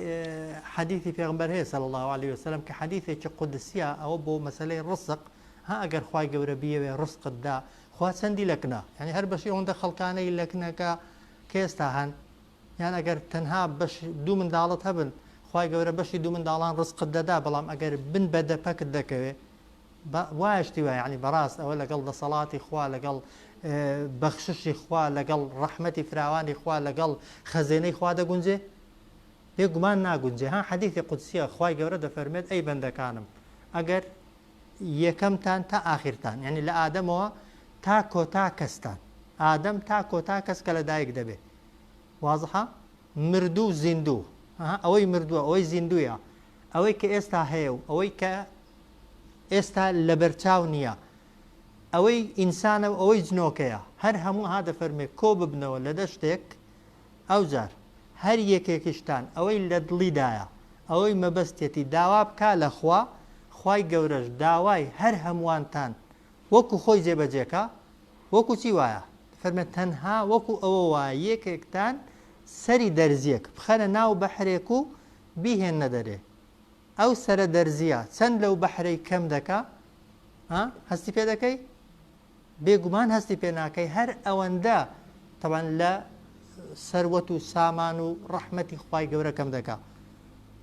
حەدیثی پێغمبەر هەیە صلی الله علیه وسلم کە حەدیثێکی قودسیە ئەوە بۆ مەسەلەی ڕزق ها ئەگەر خوای گەورە بیەوێ ڕزقت دا خوا چەندی لەکنە یعنی هەر بەشی ئەوەندە خەڵکانەی لەکنەکە کە ئێستا هەن یان ئەگەر تەنها بەش دوو منداڵت هەبن خوای گەورە بەشی دوو منداڵان ڕزقت دەدا بەڵام ئەگەر بن بە دەپەکت دەکەوێ وایە شتی وایە یانی بەڕاست ئەوە لەگەڵ دەسەڵاتی خوا لەگەڵ بەخششی خوا لەگەڵ ڕەحمەتی فراوانی خوا لەگەڵ خەزێنەی خوا دەگونجێ؟ بێ گومان ناگونجێ ها حەدیثی قودسیە خوای گەورە دەفەرمێت ئەی بەندەکانم ئەگەر یەکەمتان تا ئاخیرتان یعنی لە ئادەمەوە تا کۆتا کەستان ئادەم تا کۆتا کەس کە لەدایک دەبێ وازحە مردوو زیندوو ئەوەی مردووە ئەوەی زیندوویە ئەوەی کە ئێستا هەیە و ئەوەی کە ئێستا لەبەرچاو نییە ئەوەی ئینسانە و ئەوەی جنۆکەیە هەر هەموو ها دەفەرمێ کۆ ببنەوە لە دەشتێک ئەوجار هەر یەکێکیشتان ئەوەی لە دڵیدایە ئەوەی مەبەستیەتی داوا بکا لە خوا خوای گەورەش داوای هەر هەمووانتان وەکو خۆی جێبەجێکا وەکو چی وایە دەفەرمێ تەنها وەکو ئەوە وایە یەکێکتان سەری دەرزیەک بخەنە ناو بەحرێک و بیهێننە دەرێ ئەو سەرە دەرزیە چەند لەو بەحرەی کەم دەکا ها هەستی پێ دەکەی بێگومان هەستی پێ ناکەی هەر ئەوەندە تەوان لە سەروەت و سامان و ڕەحمەتی خوای گەورە کەم دەکا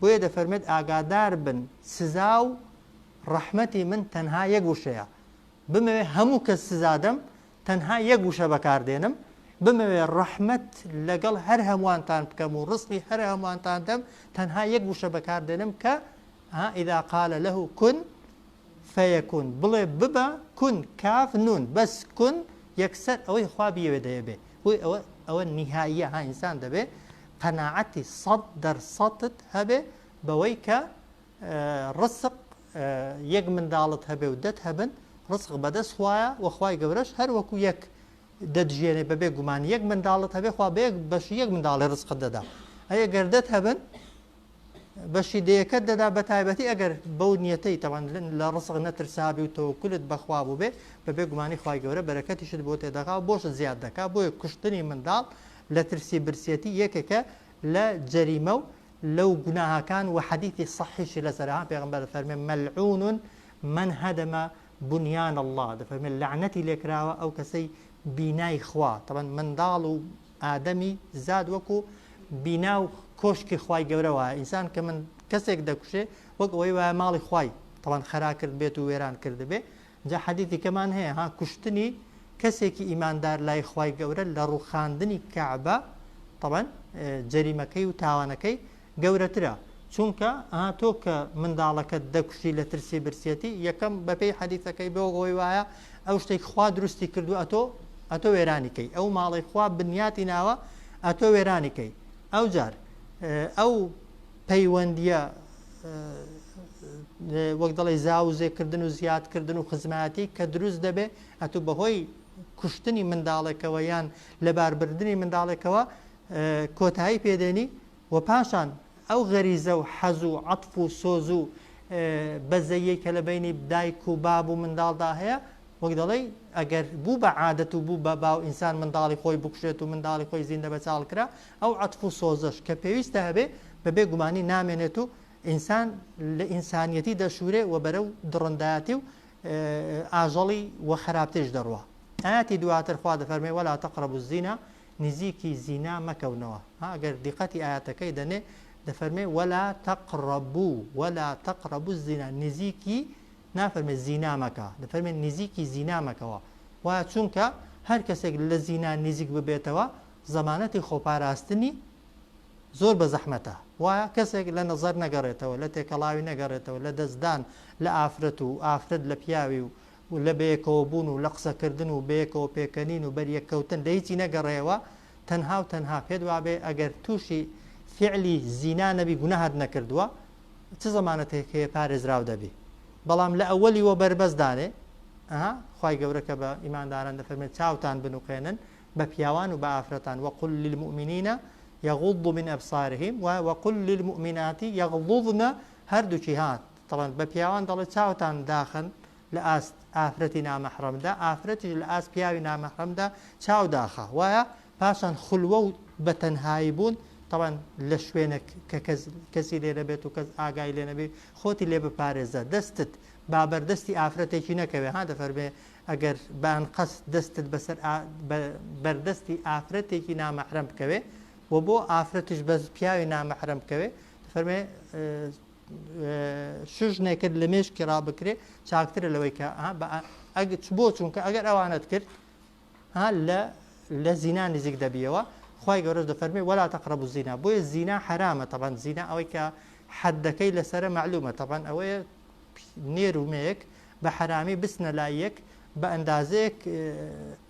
بۆیە دەفەرمێت ئاگادار بن سزا و ڕەحمەتی من تەنها یەک وشەیە بمەوێ هەموو کەس سزادەم تەنها یەک وشە بەکار دێنم، بمەوێ ڕەحمەت لەگەڵ هەر هەمووانتان بکەم و ڕزقی هەر هەمووانتان دەم، تەنها یەک وشە بەکار دێنم کە، اذا قال له کن فیکون، بڵێ ببە، کن، کاف، نون، بەس کن، یەکسەر ئەوەی خوا بیەوێ دەیەبێ. بۆیە ئەوە ئەوە نیهاییە ها ئینسان دەبێ قەناعەتی سەد دەر سەدت هەبێ بەوەی کە ڕزق یەک منداڵت هەبێ و دەت هەبن ڕزق بەدەست خوایە وە خوای گەورەش هەر وەکو یەک دەتژیێنێ بەبێ گومان یەک منداڵت هەبێ خوا بە یەک بەشی یەک منداڵی ڕزقت دەدا ئەی ئەگەر دەت هەبن بەشی دەیەکەت دەدا بە تایبەتی ئەگەر بەو نیەتەی تەوان لە ڕزق نەترسابی و تەوەکولت بەخوا بووبێ بەبێ گومانی خوای گەورە بەرەکەتیشت بۆ تێدەخا و بۆشت زیاد دەکا بۆیە کوشتنی منداڵ لە ترسی برسیەتی یەکێکە لە جەریمە و لەو گوناهەکان وە حەدیثی صەحیشی لەسەرە ها پێغەمبەر دەفەرمێ ملعون من هدم بنیان اللە دەفەرمێ لەعنەتی لێکراوە ئەو کەسەی بینای خوا تەبعەن منداڵ و ئادەمی زاد وەکو بینا و کۆشکی خوای گەورە وایە ئینسان کە من کەسێک دەکوشێ وەک ئەوەی وایە ماڵی خوای تەوان خەرا کرد بێت و وێران کردبێ. جا حەدیثی کەمان هەیە ها کوشتنی کەسێکی ئیماندار لای خوای گەورە لە ڕوخاندنی کەعبە تەبەن جەریمەکەی و تاوانەکەی گەورەترە چونکە ئەها تۆ کە منداڵەکەت دەکوشی لە ترسی برسیەتی یەکەم بەپێی حەدیثەکەی بۆ ئەوەی وایە ئەو شتێک خوا دروستی کردو ئەتۆ ئەتۆ وێرانی کەی ئەو ماڵی خوا بنیاتی ناوە ئەتۆ وێرانی کەی ئەو جار ئەو پەیوەندیە وەک دەڵێ زاوزێکردن و زیادکردن و خزمایەتی کە دروست دەبێ ئەتوو بەهۆی کوشتنی منداڵێکەوە یان لەباربردنی منداڵێکەوە کۆتایی پێدێنی و پاشان ئەو غەریزە و حەز و عەتف و سۆز و بەزەیەی کە لە بەینی دایک و باب و منداڵدا هەیە وەک دەڵێی ئەگەر بوو بە عادەت و بوو بە باو ئینسان منداڵی خۆی بکوژێت و منداڵی خۆی زیندە بە چاڵ کرا ئەو عەتف و سۆزەش کە پێویستە هەبێ بە بێ گومانی نامێنێت و ئینسان لە ئینسانیەتی دەشورێ و بەرەو دڕندایەتی و ئاژەڵی و خراپتریش دەڕوا. ئایەتی دواتر خوا دەفەرمێ ولا تقربوا الزنا نزیکی زینا مەکەونەوە ها ئەگەر دیقەتی ئایەتەکەی دەنێ دەفەرمێ ولا تقربوا ولا تقربوا الزنا نزیکی نافەرمێ زینا مەکە دەفەرمێ نزیکی زینا مەکەوە وایە چونکە هەر کەسێک لە زینا نزیک ببێتەوە زەمانەتی خۆپاراستنی زۆر بە زەحمەتە وایە کەسێک لە نەزەر نەگەڕێتەوە لە تێکەڵاوی نەگەڕێتەوە لە دەستدان لە ئافرەت و ئافرەت لە پیاوی و و لە بەیەکەوە بوون و لە قسەکردن و بەیەکەوە پێکەنین و بەریەککەوتن لە هیچی نەگەڕێیەوە تەنها و تەنها پێت وابێ ئەگەر تووشی فیعلی زینا نەبی گوناهت نەکردووە چ زەمانەتێک هەیە پارێزراو دەبی بەڵام لە ئەوەلی وە بەربەست دانێ ئەها خوای گەورە کە بە ئیمانداران دەفەرمێت چاوتان بنوقێنن بە پیاوان و بە ئافرەتان وقل للمؤمنین یغضوا من ابصارهم و وقل للمؤمنات یغضضن هەردووکی ها طبعا بە پیاوان دەڵێ چاوتان داخەن لە ئاست ئافرەتی نامەحرەمدا، ئافرەتیش لە ئاست پیاوی نامەحرەمدا چاو داخە، وایە پاشان خلوە و بە تەنهایی بوون، تەبعەن لە شوێنێک کە کەس کەسی لێ نەبێت و کەس ئاگای لێ نەبێ خۆتی لێ بپارێزە، دەستت با بەر دەستی ئافرەتێکی نەکەوێ، ها دەفەرمێ ئەگەر بە ئەنقەست دەستت بەسەر بەر دەستی ئافرەتێکی نامەحرەم بکەوێ و بۆ ئافرەتیش بەس پیاوی نامەحرەم بکەوێ دەفەرمێ شژنێکت لە مێشکی ڕابکرێ چاکترە لەوەی کە بۆ چونکە ئەگەر ئەوانت کرد ها لە لە زینا نزیک دەبیەوە خی گەورەش دەفەرمێ ولا تقربوا الزنا بۆیە زینا حرامە تەبەن زینا ئەوەی کە حەدەکەی لەسرە معلومە تەبەن ئەوەیە نێر و مێیەک بە حەرامی بچنە لای یەک بە ئەندازەیەک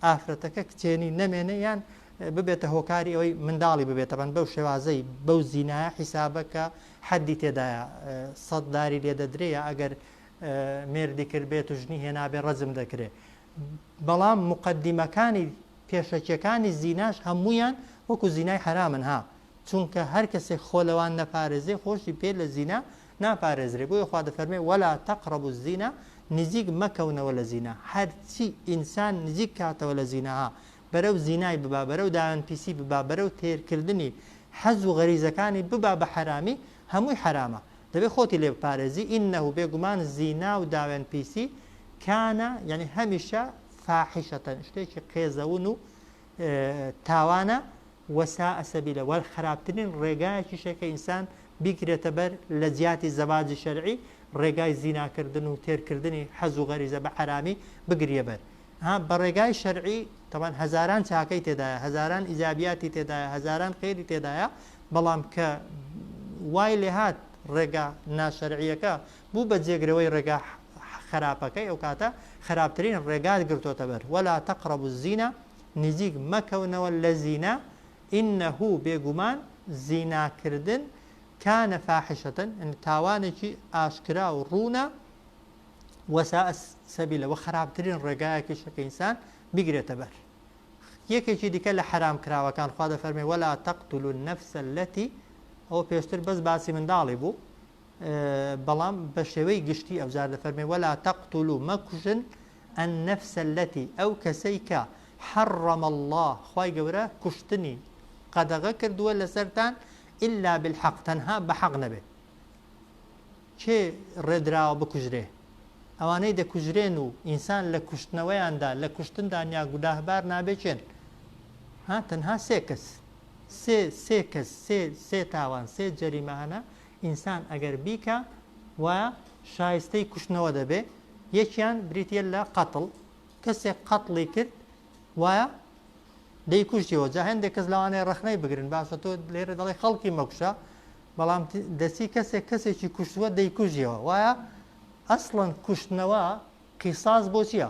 ئافرەتەکە کچێنی نەمێنێ یان ببێتە هۆکاری ئەوەی منداڵی ببێتە بەن بەو شێوازەی بەو زینایە حیسابە کە حەدی تێدایە سەد داری لێ دەدرێ یا ئەگەر مێردی کرد بێت و ژنی هێنابێ ڕەجم دەکرێ بەڵام مقدمەکانی پێشەکیەکانی زیناش هەمویان وەکو زینای حەرامن ها چونکە هەر کەسێک خۆ لەوان نەپارێزێ خۆشی پێ لە زینا ناپارێزرێ بۆیە خوا دەفەرمێ ولا تقربوا الزنا نزیک مەکەونەوە لە زینا هەرچی ئینسان نزیک کاتەوە لە زیناها بەرەو زینای ببا بەرەو داوێن پیسی ببا بەرەو تێرکردنی حەز و غەریزەکانی ببا بە حەرامی هەمووی حەرامە دەبێ خۆتی لێ بپارێزی انه بێگومان زینا و داوێن پیسی کان یعنی هەمیشە فاحشە شتێکی قێزەون و تاوانە وساء سبیلا وە خراپترین ڕێگایەکیشە کە ئینسان بیگرێتە بەر لە جیاتی زەواجی شەرعی ڕێگای زیناکردن و تێرکردنی حەز و غەریزە بە حەرامی بگریە بەر ها بە ڕێگای شەرعی تەبعەن هەزاران چاکەی تێدایە هەزاران ئیجابیاتی تێدایە هەزاران خێری تێدایە بەڵام کە وای لێهات ڕێگا ناشەرعیەکە بوو بە جێگرەوەی ڕێگا خراپەکەی ئەو کاتە خراپترین ڕێگات گرتۆتە بەر ولا تقربوا الزنا نزیک مەکەونەوە لە زینا، انه بێگومان زینا کردن، کان فاحشە یەعنی تاوانێکی ئاشکرا و ڕوونە، وساء سبیلا وە خراپترین ڕێگایەکیشە کە ئینسان بیگرێتە بەر. یەکێکی دیکە لە حەرام کراوەکان خوا دەفەرمێ ولا تقتلوا النفس التي ئەوە پێشتر بەس باسی منداڵی بوو بەڵام بە شێوەی گشتی ئەوجار دەفەرمێ ولا تقتلوا مەکوژن النفس التي ئەو کەسەی کە حرم اللە خوای گەورە کوشتنی قەدەغە کردووە لەسەرتان الا بالحق تەنها بە حەق نەبێت کێ ڕێدراوە بکوژرێ ئەوانەی دەکوژرێن و ئینسان لە کوشتنەوەیاندا لە کوشتندان یا گوناهبار نابێ کێن ها تەنها سێ کەس سێ سێ کەس سێ سێ تاوان سێ جەریمە هەنە. ئینسان ئەگەر بیکا وایە شایستەی کوشتنەوە دەبێ، یەکیان بریتیە لە قەتڵ، کەسێک قەتڵی کرد وایە دەیکوژیەوە، جا هەندێک کەس لەوانەیە ڕەخنەی بگرن باشە تۆ لێرە دەڵێ خەڵکی مەکوشە، بەڵام دەچی کەسێک کەسێکی کوشتووە دەیکوژیەوە، وایە ئەسڵەن کوشتنەوە قیساس بۆ چییە؟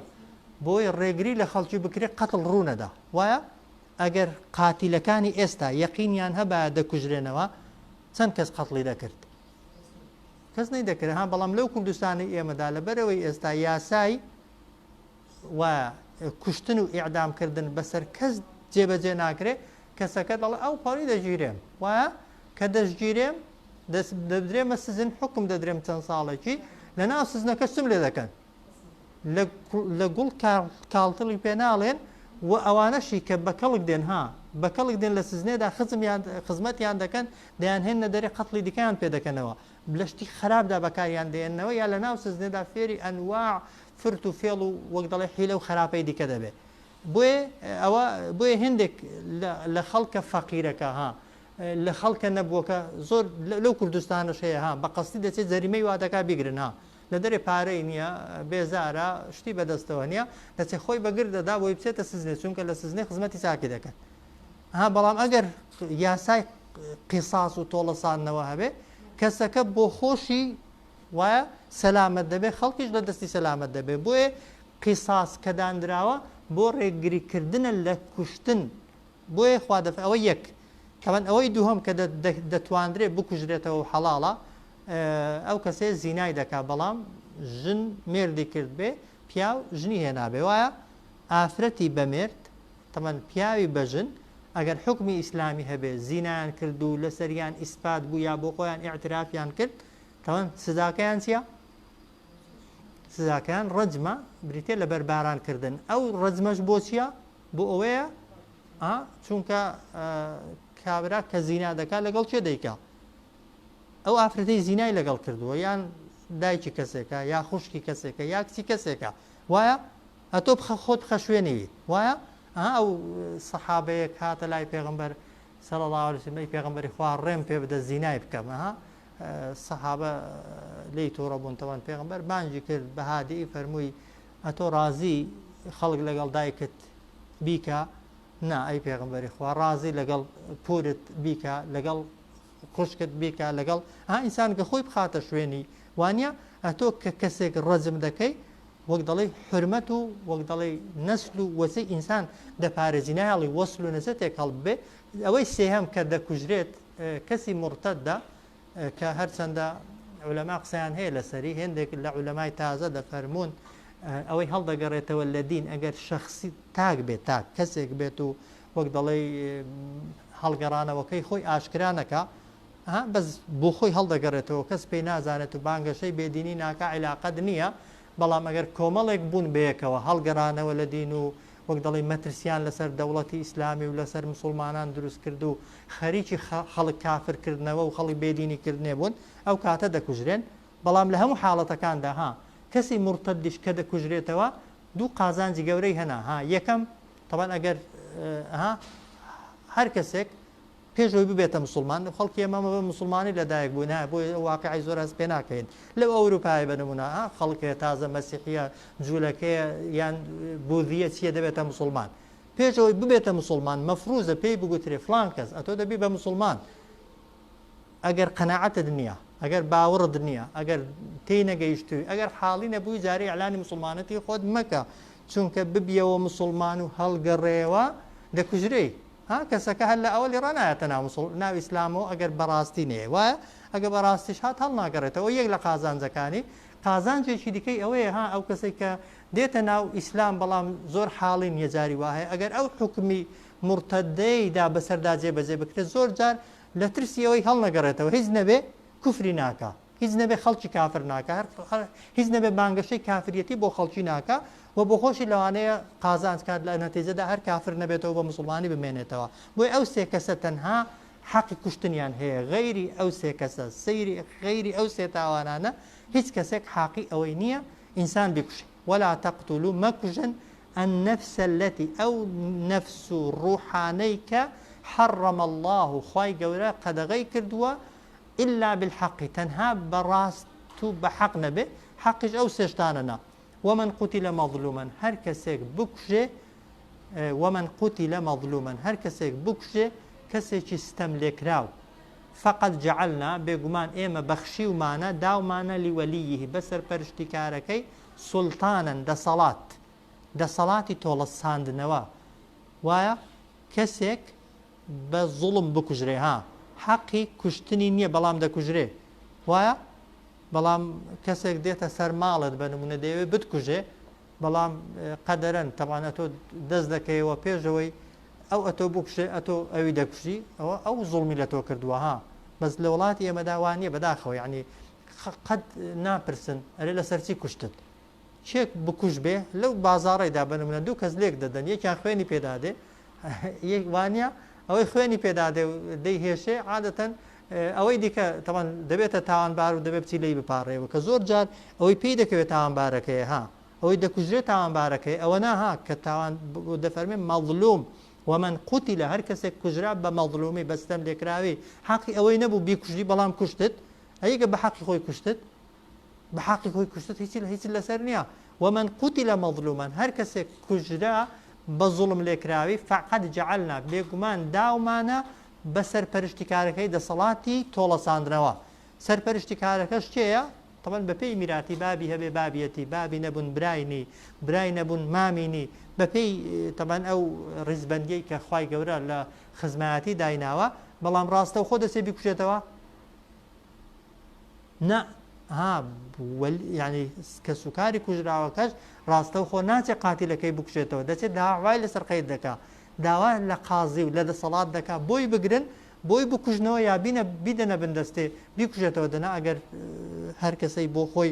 بۆی ڕێگری لە خەڵکی بکرێ قەتڵ ڕوونەدا، وایە ئەگەر قاتیلەکانی ئێستا یەقینیان هەبایە دەکوژرێنەوە چەند کەس قەتڵی دەکرد؟ کەس نەیدەکرد ها، بەڵام لەو کوردستانی ئێمەدا لەبەرەوەی ئێستا یاسای و کوشتن و ئیعدامکردن بەسەر کەس جێبەجێ ناکرێ، کەسەکە دەڵێ ئەو پەڕی دەگیرێم، وایە کە دەشگیرێم دەدرێمە سزن حکم دەدرێم چەند ساڵێکی لەناو سزنەکە چم لێ دەکەن لە گوڵ کاڵتڵی پێ ناڵێن و ئەوانەشی کە بە کەڵک دێن ها بە کەڵک دێن لە سزنێدا خزمیان خزمەتیان دەکەن دەیانهێننە دەرێ قەتڵی دیکەیان پێ دەکەنەوە لە شتی خراپدا بەکاریان دێننەوە یا لە ناو سزنێدا فێری ئەنواع فرت و فێڵ و وەک دەڵێ حیلە و خراپەی دیکە دەبێ بۆیە ئەوە بۆیە هێندێک لە خەڵکە فەقیرەکە ها لە خەڵکە نەبووەکە زۆر لەو کوردستانەش هەیە ها بە قەستی دەچێت جەریمەی وا دەکا بیگرن ها لە دەرێ پارەی نییە بێزارە شتی بەدەستەوە نییە دەچێت خۆی بەگر دەدا بۆی بچێتە سزنێ چونکە لە سزنێ خزمەتی چاکی دەکەن ها بەڵام ئەگەر یاسای قیساس و تۆڵەساندنەوە هەبێ کەسەکە بۆ خۆشی وایە سەلامەت دەبێ خەڵکیش لە دەستی سەلامەت دەبێ بۆیە قیساس کە دانراوە بۆ ڕێگری کردنە لە کوشتن بۆیە خوا دەف ئەوە یەک تەبەن ئەوەی دووهەم کە دەتواندرێ بکوژرێتەوە و حەڵاڵە ئەو کەسەیە زینای دەکا بەڵام ژن مێردی کرد بێ پیاو ژنی هێنابێ وایە ئافرەتی بە مێرد تەبەن پیاوی بە ژن ئەگەر حوکمی ئیسلامی هەبێ زینایان کرد و لەسەریان ئیسپات بوو یا بۆ خۆیان ئیعترافیان کرد تەبەن سزاکەیان چییە؟ سزاکەیان ڕەجمە بریتە لە بەرباران کردن ئەو ڕەجمەش بۆ چییە؟ بۆ ئەوەیە چونکە کابرا کە زینا دەکات لەگەڵ کێ دەیکا ئەو ئافرەتەی زینای لەگەڵ کردووە یان دایکی کەسێکە یا خوشکی کەسێکە یا کچی کەسێکە وایە ئەتۆ بخە خۆت بخە شوێنیوی وایە ئەو سەحابەیەک هاتە لای پێغمبەر صلی الله علیه وسلم ئەی پێغمبەری خوا ڕێم پێ بدە زینای بکەم ها سەحابە لێی تووڕە بوون تەوان پێغمبەر بانگی کرد بە هادی فەرمووی ئەتۆ ڕازی خەڵک لەگەڵ دایکت بیکا؟ نا ئەی پێغەمبەری خوا ڕازی لەگەڵ پورت بیکا لەگەڵ خوشکت بیکا لەگەڵ ها ئینسان کە خۆی بخاتە شوێنی وانە ئەتۆ کە کەسێک ڕەجم دەکەی وەک دەڵێی حرمەت و وەک دەڵێی نەسل و وەچەی ئینسان دەپارێزی نایەڵی وەسل و نەسەتێک هەڵببێ ئەوەی سێهەم کە دەکوژرێت کەسی مورتەدە کە هەرچەندە عولەما قسەیان هەیە لەسەری، هێندێک لە عولەمای تازە دەفەرموون ئەوەی هەڵدەگەڕێتەوە لە دین ئەگەر شەخسی تاک بێت تاک کەسێک بێت و وەک دەڵێی هەڵگەڕانەوەکەی خۆی ئاشکرا نەکا بەس بۆ خۆی هەڵدەگەڕێتەوە کەس پێی نازانێت و بانگەشەی بێدینی ناکا عیلاقەت نییە بەڵام ئەگەر کۆمەڵێک بوون بەیەکەوە هەڵگەڕانەوە لە دین و وەک دەڵێی مەترسیان لەسەر دەوڵەتی ئیسلامی و لەسەر مسوڵمانان دروست کرد و خەریکی خەڵک کافر کردنەوە و خەڵک بێدینی کردنێ بوون ئەو کاتە دەکوژرێن بەڵام لە هەموو حاڵەتەکاندا ها کەسی مورتەدیش کە دەکوژرێتەوە دوو قازانجی گەورەی هەنا ها یەکەم تەبعەن ئەگەر ها هەر کەسێک پێش ئەوەی ببێتە مسوڵمان، خەڵکی ئێمە بە مسوڵمانی لەدایک بوون، ها بۆیە ئەو واقیعەی زۆر هەست پێ ناکەین. لەو ئەوروپایە بە نموونە، ها خەڵک هەیە تازە مەسیحییە، جوولەکەیە یان بوذییە چییە دەبێتە مسوڵمان. پێش ئەوەی ببێتە مسوڵمان مەفروزە پێی بگوترێ فڵان کەس ئەتۆ دەبی بە مسوڵمان. ئەگەر قەناعەتت نییە، ئەگەر باوەڕت نییە، ئەگەر تێی نەگەیشتووی، ئەگەر حاڵی نەبووی جارێ ئیعلانی مسوڵمانەتی خۆت مەکە، چونکە ببیەوە مسوڵمان و هەڵگەڕێوە دەکوژرێی. ها کەسەکە هەر لە ئەوەلی ڕا نایەتە ناو مسوڵ ناو ئیسلامەوە ئەگەر بەڕاستی نەیە وایە ئەگەر بەڕاستیش هات هەڵناگەڕێتەوە یەک لە قازانجەکانی قازانجێکی دیکەی ئەوەیە ها ئەو کەسەی کە دێتە ناو ئیسلام بەڵام زۆر حاڵی نییە جاری وا هەیە ئەگەر ئەو حوکمی مورتەدەی دا بەسەردا جێبەجێ بکرێت زۆر جار لە ترسی ئەوەی هەڵنەگەڕێتەوە هیچ نەبێ کوفری ناکا هیچ نەبێ خەڵکی کافر ناکا هەر هیچ نەبێ بانگەشەی کافریەتی بۆ خەڵکی ناکا و بۆ خۆشی لەوانەیە قازانج کات لە نەتیجەدا هەر کافر نەبێتەوە بە موسڵمانی بمێنێتەوە بۆیە ئەو سێ کەسە تەنها حەقی کوشتنیان هەیە غەیری ئەو سێ کەسە سەیری غەیری ئەو سێ تاوانانە هیچ کەسێک حاقی ئەوەی نییە ئینسان بیکوژێ ولا تقتلوا مەکوژن النفس التي ئەو نەفس و ڕوحانەی کە حرم الله خوای گەورە قەدەغەی کردووە. الا بالحق تەنها بە ڕاست و بە حەق نەبێ، حەقیش ئەو سێ شتانە نا، ومن قتل مظلوما هەر کەسێک بکوژێ، ومن قتل مظلوما هەر کەسێک بکوژێ کەسێکی ستەم لێکراو، فقد جعلنا بێگومان ئێمە بەخشیومانە داومانە لولیه بە سەرپەرشتیکارەکەی سوڵتانا دەسەڵات، دەسەڵاتی تۆڵە ساندنەوە، وایە کەسێک بە زوڵم بکوژرێ ها حەقی کوشتنی نیە بەڵام دەکوژرێ وایە بەڵام کەسێک دێتە سەر ماڵت بە نمونە دەیەوێ بتکوژێ بەڵام قەدەرەن تەبعەن ئەتۆ دەست دەکەیەوە پێشەوەی ئەو ئەتۆ بکوژێ ئەتۆ ئەوی دەکوژی ئەوە ئەو زوڵمی لە تۆ کردووە ها بەس لە وڵاتی ئێمەدا وا نییە بەداخەوە یعنی قەت ناپرسن ئەرێ لەسەر چی کوشتت کێ بکوژ بێ لەو بازاڕەیدا بە نمونە دوو کەس لێک دەدەن یەکیان خوێنی پێدا دێ وانە ئەوەی خوێنی پێدا دێ و دەیهێشێ عادەتەن ئەوەی دیکە تەوان دەبێتە تاوانبار و دەبێت بچی لێی بپاڕێەوە کە زۆر جار ئەوەی پێی دەکەوێت تاوانبارەکەی ها ئەوەی دەکوژرێت تاوانبارەکەی ئەوە نا ها کە تاوان دەفەرمێ مەظلوم ومن قتل هەر کەسێک کوژرا بە مەظلومی بە ستەم لێکراوی حەقی ئەوەی نەبوو بیکوژی بەڵام کوشتت ئەیگە بە حەقی خۆی کوشتت بە حەقی خۆی کوشتت هیچی هیچت لەسەر نییە ومن قتل مظلوما هەر کەسێک کوژرا بە زوڵم لێکراوی فقد جعلنا بێگومان داومانە بە سەرپەرشتیکارەکەی دەسەڵاتی تۆڵەساندنەوە سەرپەرشتیکارەکەش کێیە طبعا بەپێی میراتی بابی هەبێ بابیەتی بابی نەبوون براینی برای نەبوون مامینی بەپێی طبعا ئەو ڕیزبەندیەی کە خوای گەورە لە خزمایەتی دایناوە بەڵام ڕاستەوخۆ دەچێ بیکوژێتەوە نا ها یانی کەسوکاری کوژراوەکەش ڕاستەوخۆ ناچێت قاتیلەکەی بکوژێتەوە دەچێت داوای لەسەر قەید دەکا داوا لە قازی و لە دەسەڵات دەکا بۆی بگرن بۆی بکوژنەوە یا بینە بیدەنە بندەستێ بیکوژێتەوە دەنا ئەگەر هەر کەسەی بۆ خۆی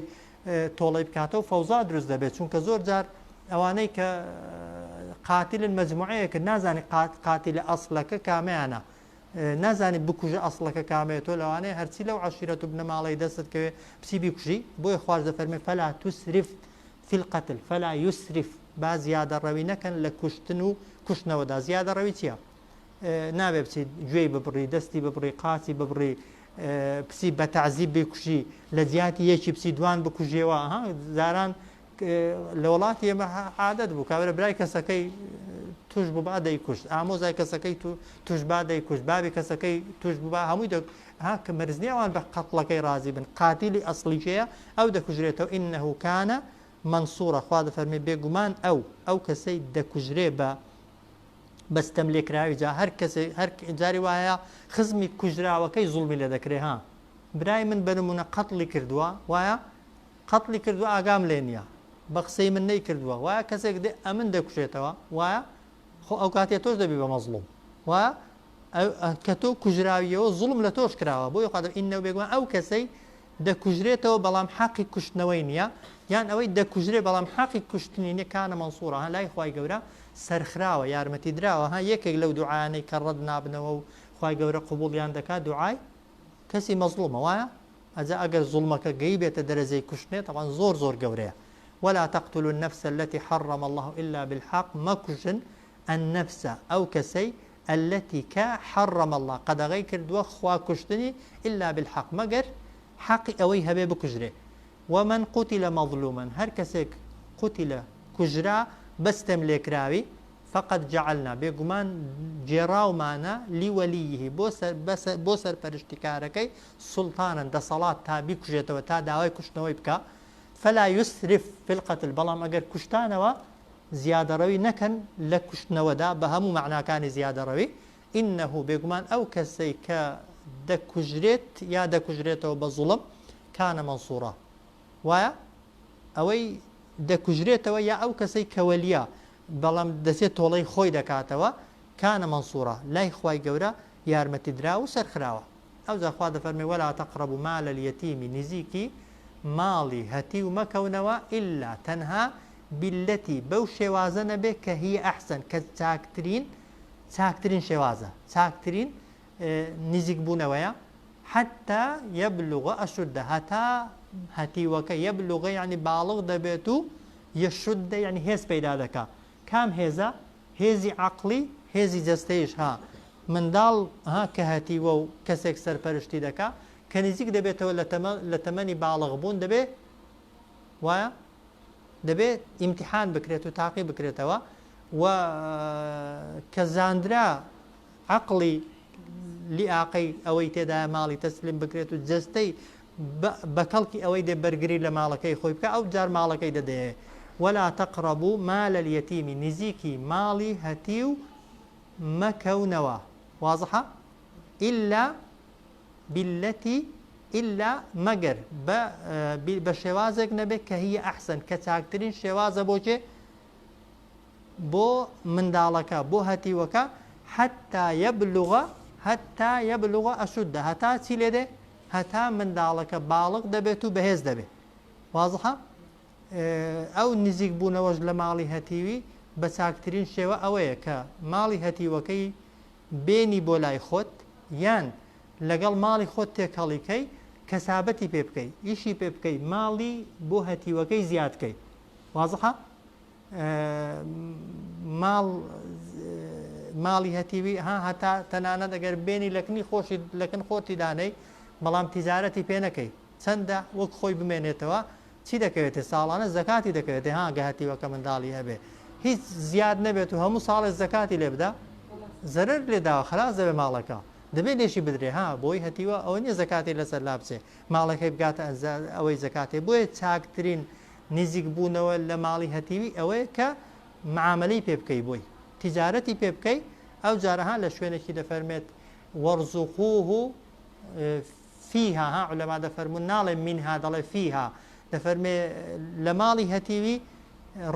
تۆڵەی بکاتەوە فەوزا دروست دەبێت چونکە زۆر جار ئەوانەی کە قاتلن مەجموعەیەکن نازانی قاتلە ئەسڵەکە کامەیانە نازانی بکوژە ئەسڵەکە کامەیە تۆ لەوانەیە هەرچی لەو عەشیرەت و بنەماڵەی دەستت کەوێ بچی بیکوژی بۆیە خواش دەفەرمێ فلا تسرف فی القتل فلا یسرف با زیادەڕەوی نەکەن لە کوشتن و کوشتنەوەدا زیادەڕەوی چییە؟ نابێ بچی گوێی ببڕی دەستی ببڕی قاچی ببڕی بچی بە تەعزیب بکوژی لە جیاتی یەکی بچی دوان بکوژیەوە جاران لە وڵاتی ئێمە عادەت بوو کابرا برای کەسەکەی توش بوو با دەیکوشت ئامۆزای کەسەکەی توش با دەیکوشت بابی کەسەکەی توش بوو با هەمووی دە ها کە مەرج نییە ئەوان بە قەتڵەکەی ڕازی بن قاتیلی ئەسڵی کێیە ئەو دەکوژرێتەوە ئینه کان منصورا خوا دەفەرمێ بێگومان ئەو ئەو کەسەی دەکوژرێ بە بە ستەم لێکراوی جا هەر کەسێک هەر جاری وایە خزمی کوژراوەکەی زوڵمی لێ دەکرێ ها برای من بە نمونە قەتڵی کردووە وایە قەتڵی کردوە ئاگام لێ نیە بە قسەی من نەیکردوە وایە کەسێک دێ ئەمن دەکوژێتەوە وایە خۆ ئەو کاتێ تۆش دەبی بە مەزڵوم وایە کە تۆ کوژراویەوە زوڵم لە تۆش کراوە بۆیە خوا دەڵێ ئینە بێگومان ئەو کەسەی دەکوژرێتەوە بەڵام حەقی کوشتنەوەی نییە یان ئەوەی دەکوژرێ بەڵام حەقی کوشتنی نیە کانە مەنسوورا ها لای خوای گەورە سەرخراوە یارمەتی دراوە ها یەکێک لەو دوعایانەی کە ڕەت نابنەوە و خوای گەورە قبوڵیان دەکات دوعای کەسی مەزڵومە وایە ئەجا ئەگەر زوڵمەکە گەیبێتە دەرەجەی کوشتنێ تەبعەن زۆر زۆر گەورەیە ولا تقتلوا النفس التي حرم الله الا بالحق مەکوژن النفس ئەو کەسەی التي کە حرم اللە قەدەغەی کردووە خوا کوشتنی الا بالحق مەگەر حەقی ئەوەی هەبێ بکوژرێ ومن قتل مظلوما هەر کەسێک قتل کوژرا بە ستەملێکراوی فقد جعلنا بێگومان گێڕاومانە لولیه بۆ بۆ سەرپەرشتیکارەکەی سوڵتانا دەسەڵات تا بیکوژێتەوە تا داوای کوشتنەوەی بکا فلا یسرف فی القتل بەڵام ئەگەر کوشتانەوە زیادەڕەوی نەکەن لە کوشتنەوەدا بە هەموو مەعناکانی زیادەڕەوی انه بێگومان ئەو کەسەی کە دەکوژرێت یا دەکوژرێتەوە بە زوڵم کان منصورا وایە ئەوەی دەکوژرێتەوە یا ئەو کەسەی کە وەلیە بەڵام دەچێت تۆڵەی خۆی دەکاتەوە کان منصورا لای خوای گەورە یارمەتیدراو و سەرخراوە. ئەوجا خوا دەفەرمێ ولا تقربوا مال الیتیم نزیکی ماڵی هەتیو مەکەونەوە الا تەنها باللتی بەو شێوازە نەبێ کە هی احسن کە چاکترین چاکترین شێوازە چاکترین نزیک بوونەوەیە حتی یبلغ اشده هەتا هەتیوەکە یبلغ یعنی باڵغ دەبێت و یشده یعنی هێز پەیدا دەکا کام هێزە؟ هێزی عەقڵی، هێزی جەستەیش ها. منداڵ ها کە هەتیوە و کەسێک سەرپەرشتی دەکا، کە نزیک دەبێتەوە لە تەمەنی باڵغ بوون دەبێ وایە دەبێ ئیمتیحان بکرێت و تاقی بکرێتەوە و کە زاندرا عەقڵی لیاقەی ئەوەی تێدایە ماڵی تەسلیم بکرێت و جەستەی بە کەڵکی ئەوەی دێ بەرگری لە ماڵەکەی خۆی بکە ئەو جار ماڵەکەی دەدەیە. ولا تقربوا مال اليتيم نزیکی ماڵی هەتیو مەکەونەوە. وازحە؟ إلا بالتي إلا مەگەر بە بە شێوازێک نەبێت کە هي أحسن کە چاکترین شێوازە بۆ کێ؟ بۆ منداڵەکە بۆ هەتیوەکە حتى يبلغ حتى يبلغ أشده هەتا چی لێ دێ؟ هەتا منداڵەکە باڵغ دەبێت و بەهێز دەبێت. وازحە؟ ئەو نزیک بوونەوەش لە ماڵی هەتیوی بە چاکترین شێوە ئەوەیە کە ماڵی هەتیوەکەی بێنی بۆ لای خۆت یان لەگەڵ ماڵی خۆت تێکەڵی کەی کەسابەتی پێ بکەی ئیشی پێ بکەی ماڵی بۆ هەتیوەکەی زیاد کەی. وازحە؟ ماڵ ماڵی هەتیوی ها هەتا تەنانەت ئەگەر بێنی لەکنی خۆشی لەکن خۆتی دانەی بەڵام تیجارەتی پێ نەکەی چەندە وەک خۆی بمێنێتەوە چی دەکەوێتێ ساڵانە زەکاتی دەکەوێتێ ها گە هەتیوەکە منداڵی هەبێ هیچ زیاد نەبێت و هەموو ساڵێ زەکاتی لێ بدا زەرەر لێ داوە خلاص دەبێ ماڵەکە دەبێ لێشی بدرێ ها بۆی هەتیوە ئەوە نییە زەکاتی لەسەر لا بچێ ماڵەکەی بگاتە ئەوەی زەکاتێ بۆیە چاکترین نزیک بوونەوە لە ماڵی هەتیوی ئەوەیە کە معامەلەی پێ بکەی بۆی تیجارەتی پێ بکەی ئەو جارە ها لە شوێنێکی دەفەرمێت وارزقوه فیها ها عولەما دەفەرموون ناڵێ منها دەڵێ فیها دەفەرمێ لە ماڵی هەتیوی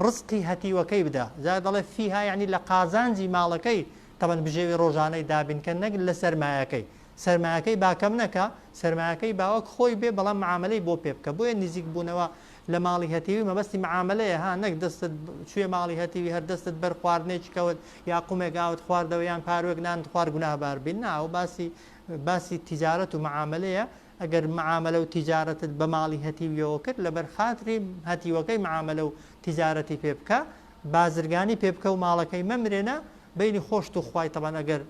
ڕزقی هەتیوەکەی بدە جا دەڵێ فیها یعنی لە قازانجی ماڵەکەی تەبەن بژێوی ڕۆژانەی دابینکە نەک لە سەرمایەکەی سەرمایەکەی با کەم نەکا سەرمایەکەی با وەک خۆی بێ بەڵام معامەلەی بۆ پێ بکە بۆیە نزیک بوونەوە لە ماڵی هەتیوی مەبەستی معامەلەیە ها نەک دەستت چویە ماڵی هەتیوی هەر دەستت بەر خواردنێکی کەوت یا قومێک ئاوت خواردەوە یان پاروێک نانت خوارد گوناهبار بی نا ئەوە باسی باسی تیجارەت و معامەلەیە ئەگەر معامەلە و تیجارەتت بە ماڵی هەتیویەوە کرد لەبەر خاتری هەتیوەکەی معامەلە و تیجارەتی پێ بکە بازرگانی پێ بکە و ماڵەکەی مەمرێنە بەینی خۆشت و خوای تەبعەن ئەگەر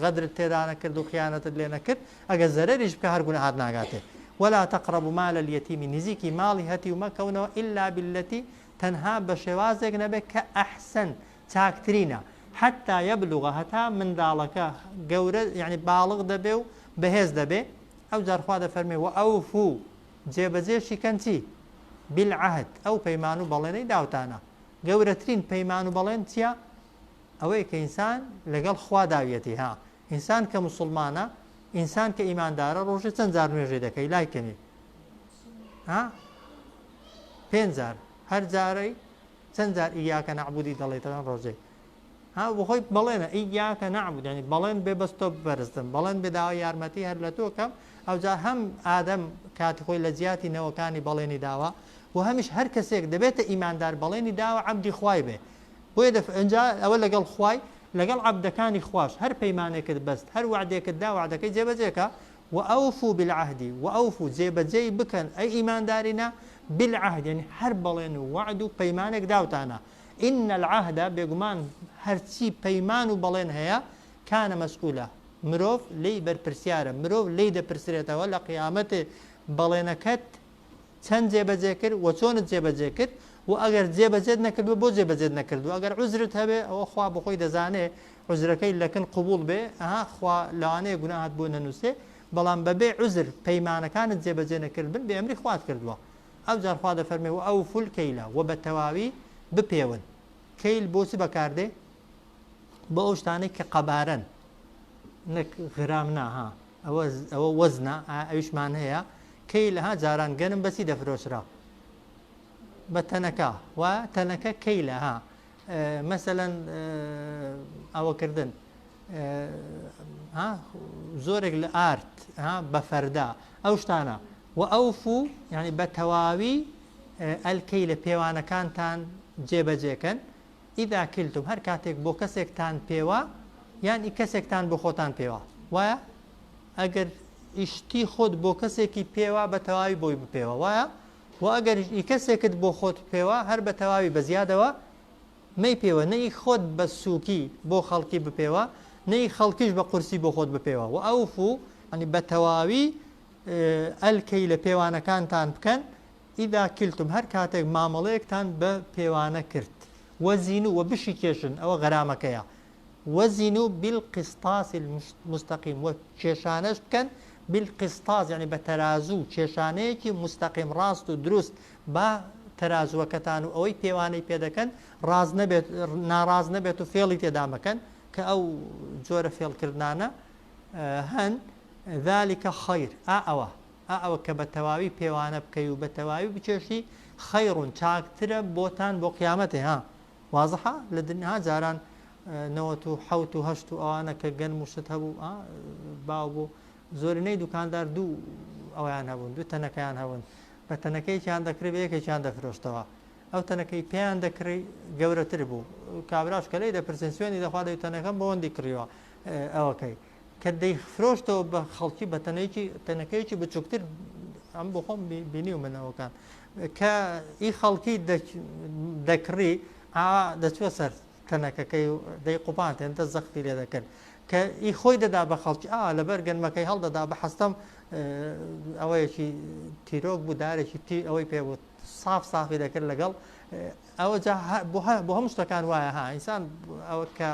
غەدرت تێدا نەکرد و خیانەتت لێ نەکرد ئەگەر زەرەریش بکە هەر گوناهات ناگاتێ ولا تقربوا مال اليتيم نزیکی ماڵی هەتیو مەکەونەوە إلا بالتي تەنها بە شێوازێک نەبێت کە أحسن چاکترینە حتى يبلغ هەتا منداڵەکە گەورە یعنی باڵغ دەبێ و بەهێز دەبێ ئەو جار خوا دەفەرمێ وأوفوا جێبەجێشی کەن چی بالعهد ئەو پەیمان و بەڵێنەی داوتانە گەورەترین پەیمان و بەڵێن چیە؟ ئەوەیە کە ئینسان لەگەڵ خوا داویەتی ها ئینسان کە موسڵمانە ئینسان کە ئیماندارە ڕۆژێ چەند جار نوێژێ دەکەی لای کەمی ها پێنج جار هەر جارەی چەند جار ئیاکە نەعبودی دەڵێتەوە ڕۆژێ ها بۆ خۆی بەڵێنە إياك نعبد یعنی بەڵێن بێ بەس تۆ بپەرستم بەڵێن بێ داوای یارمەتی هەر لە تۆ کەم ئەوجا هەم ئادەم کاتی خۆی لە جیاتی نەوەکانی بەڵێنی داوە و هەمیش هەر کەسێک دەبێتە ئیماندار بەڵێنی داوە عەبدی خوای بێ بۆیە دەف ئینجا ئەوە لەگەڵ خوای لەگەڵ عەبدەکانی خواش هەر پەیمانێکت بەست هەر وەعدێکت دا وەعدەکەی جێبەجێ کە وأوفوا بالعهد وأوفوا جێبەجێی بکەن ئەی ئیماندارینە بالعهد یعنی هەر بەڵێن و وەعد و پەیمانێک داوتانە إن العهد بێگومان هەرچی پەیمان و بەڵێن هەیە كان مسئولا مرۆڤ لێی بەرپرسیارە مرۆڤ لێی دەپرسرێتەوە لە قیامەتێ بەڵێنەکەت چەند جێبەجێ کرد وە چۆنت جێبەجێ کرد وە ئەگەر جێبەجێت نەکردووە بۆ جێبەجێت نەکردووە ئەگەر عوزرت هەبێ ئەوە خوا بۆخۆی دەزانێ عوزرەکەی لەکن قبوڵ بێ ئەها خوا لەوانەیە گوناهت بۆ نەنووسێ بەڵام بەبێ عوزر پەیمانەکانت جێبەجێ نەکردبن بێ ئەمری خوات کردووە ئەوجار خوا دەفەرمێ وأوفوا الكيل وە بە تەواوی بپێون کەیل بۆ چ بەکاردێ بۆ ئەو شتانەی کە قەبارەن نەک غرام نا ها ئەوە ئەوە وەزنە ئەویشمان هەیە کەیل ها جاران گەنم بەچی دەفرۆشرا بە تەنەکە و تەنەکە کەیلە ها مەسەلەن ئەوەکردن ها زۆرێک لە ئارد ها بە فەردا ئەو شتانە و ئەوفو یعنی بە تەواوی ئەلکەی لە پێوانەکانتان جێبەجێکەن إذا كلتم هەر کاتێک بۆ کەسێکتان پێوا یان ئی کەسێکتان بۆ خۆتان پێوا وایە ئەگەر ئیشتی خۆت بۆ کەسێکی پێوا بە تەواوی بۆی بپێوە وایە و ئەگەریش ئی کەسێکت بۆ خۆت پێوا هەر بە تەواوی بە زیادەوە مەیپێوە نە ئی خۆت بە سووکی بۆ خەڵکی بپێوە نە ئی خەڵکیش بە قورسی بۆ خۆت بپێوە وأوفوا یانی بە تەواوی الکیل پێوانەکانتان بکەن، اذا کلتم هەر کاتێک مامەڵەیەکتان بە پێوانە کرد، وزنوا وە بشیکێشن ئەوە غەرامەکەیە، وزنوا بالقسطاس المستقیم وە کێشانەش بکەن بالقسطاس یانی بە تەرازوو کێشانەیەکی مستقیم ڕاست و دروست با تەرازووەکەتان و ئەوەی پێوانەی پێ دەکەن ڕاست نەبێت ناڕاست نەبێت و فێڵی تێدا مەکەن کە ئەو جۆرە فێڵکردنانە هەن ذلک خیر ئا ئەوە ئا ئەوە کە بە تەواوی پێوانە بکەی و بە تەواوی بکێشی خیر چاکترە بۆتان بۆ قیامەتێ ها وازحە لە دنیا جاران 97 و هەشت و ئەوانە کە گەنم و شت هەبوو باو بوو زۆرینەی دوکاندار دوو ئەویان هەبوون دوو تەنەکەیان هەبوون بە تەنەکەیەکیان دەکڕی بە یەکێکیان دەفرۆشتەوە ئەو تەنەکەی پێیان دەکڕی گەورەتر بوو کابراش کە لێی دەپرسین سوێنی دەخوا دەی تەنەکەم بەوەندی کڕیوە ئەوەکەی کە دەیفرۆشتەوە بە خەڵکی بە تەنێکی تەنەکەیەکی بچووکتر ئەم بۆ خۆم بینی و منەوەکان کە ئی خەڵکی دەکڕی ئا دەچوە سەر تەنەکەکەی و دەی قوپان هێندە زەختی لێ دەکرد کە ئی خۆی دەدا بە خەڵکی ئا لەبەر گەنمەکەی هەڵدەدا بە حەستەم ئەوەیەکی تیرۆک بوو دارێکی تی ئەوەی پێ بوو ساف سافی دەکرد لەگەڵ ئەوە جا بۆ هەموو شتەکان وایە ها ئینسان ئەوە کە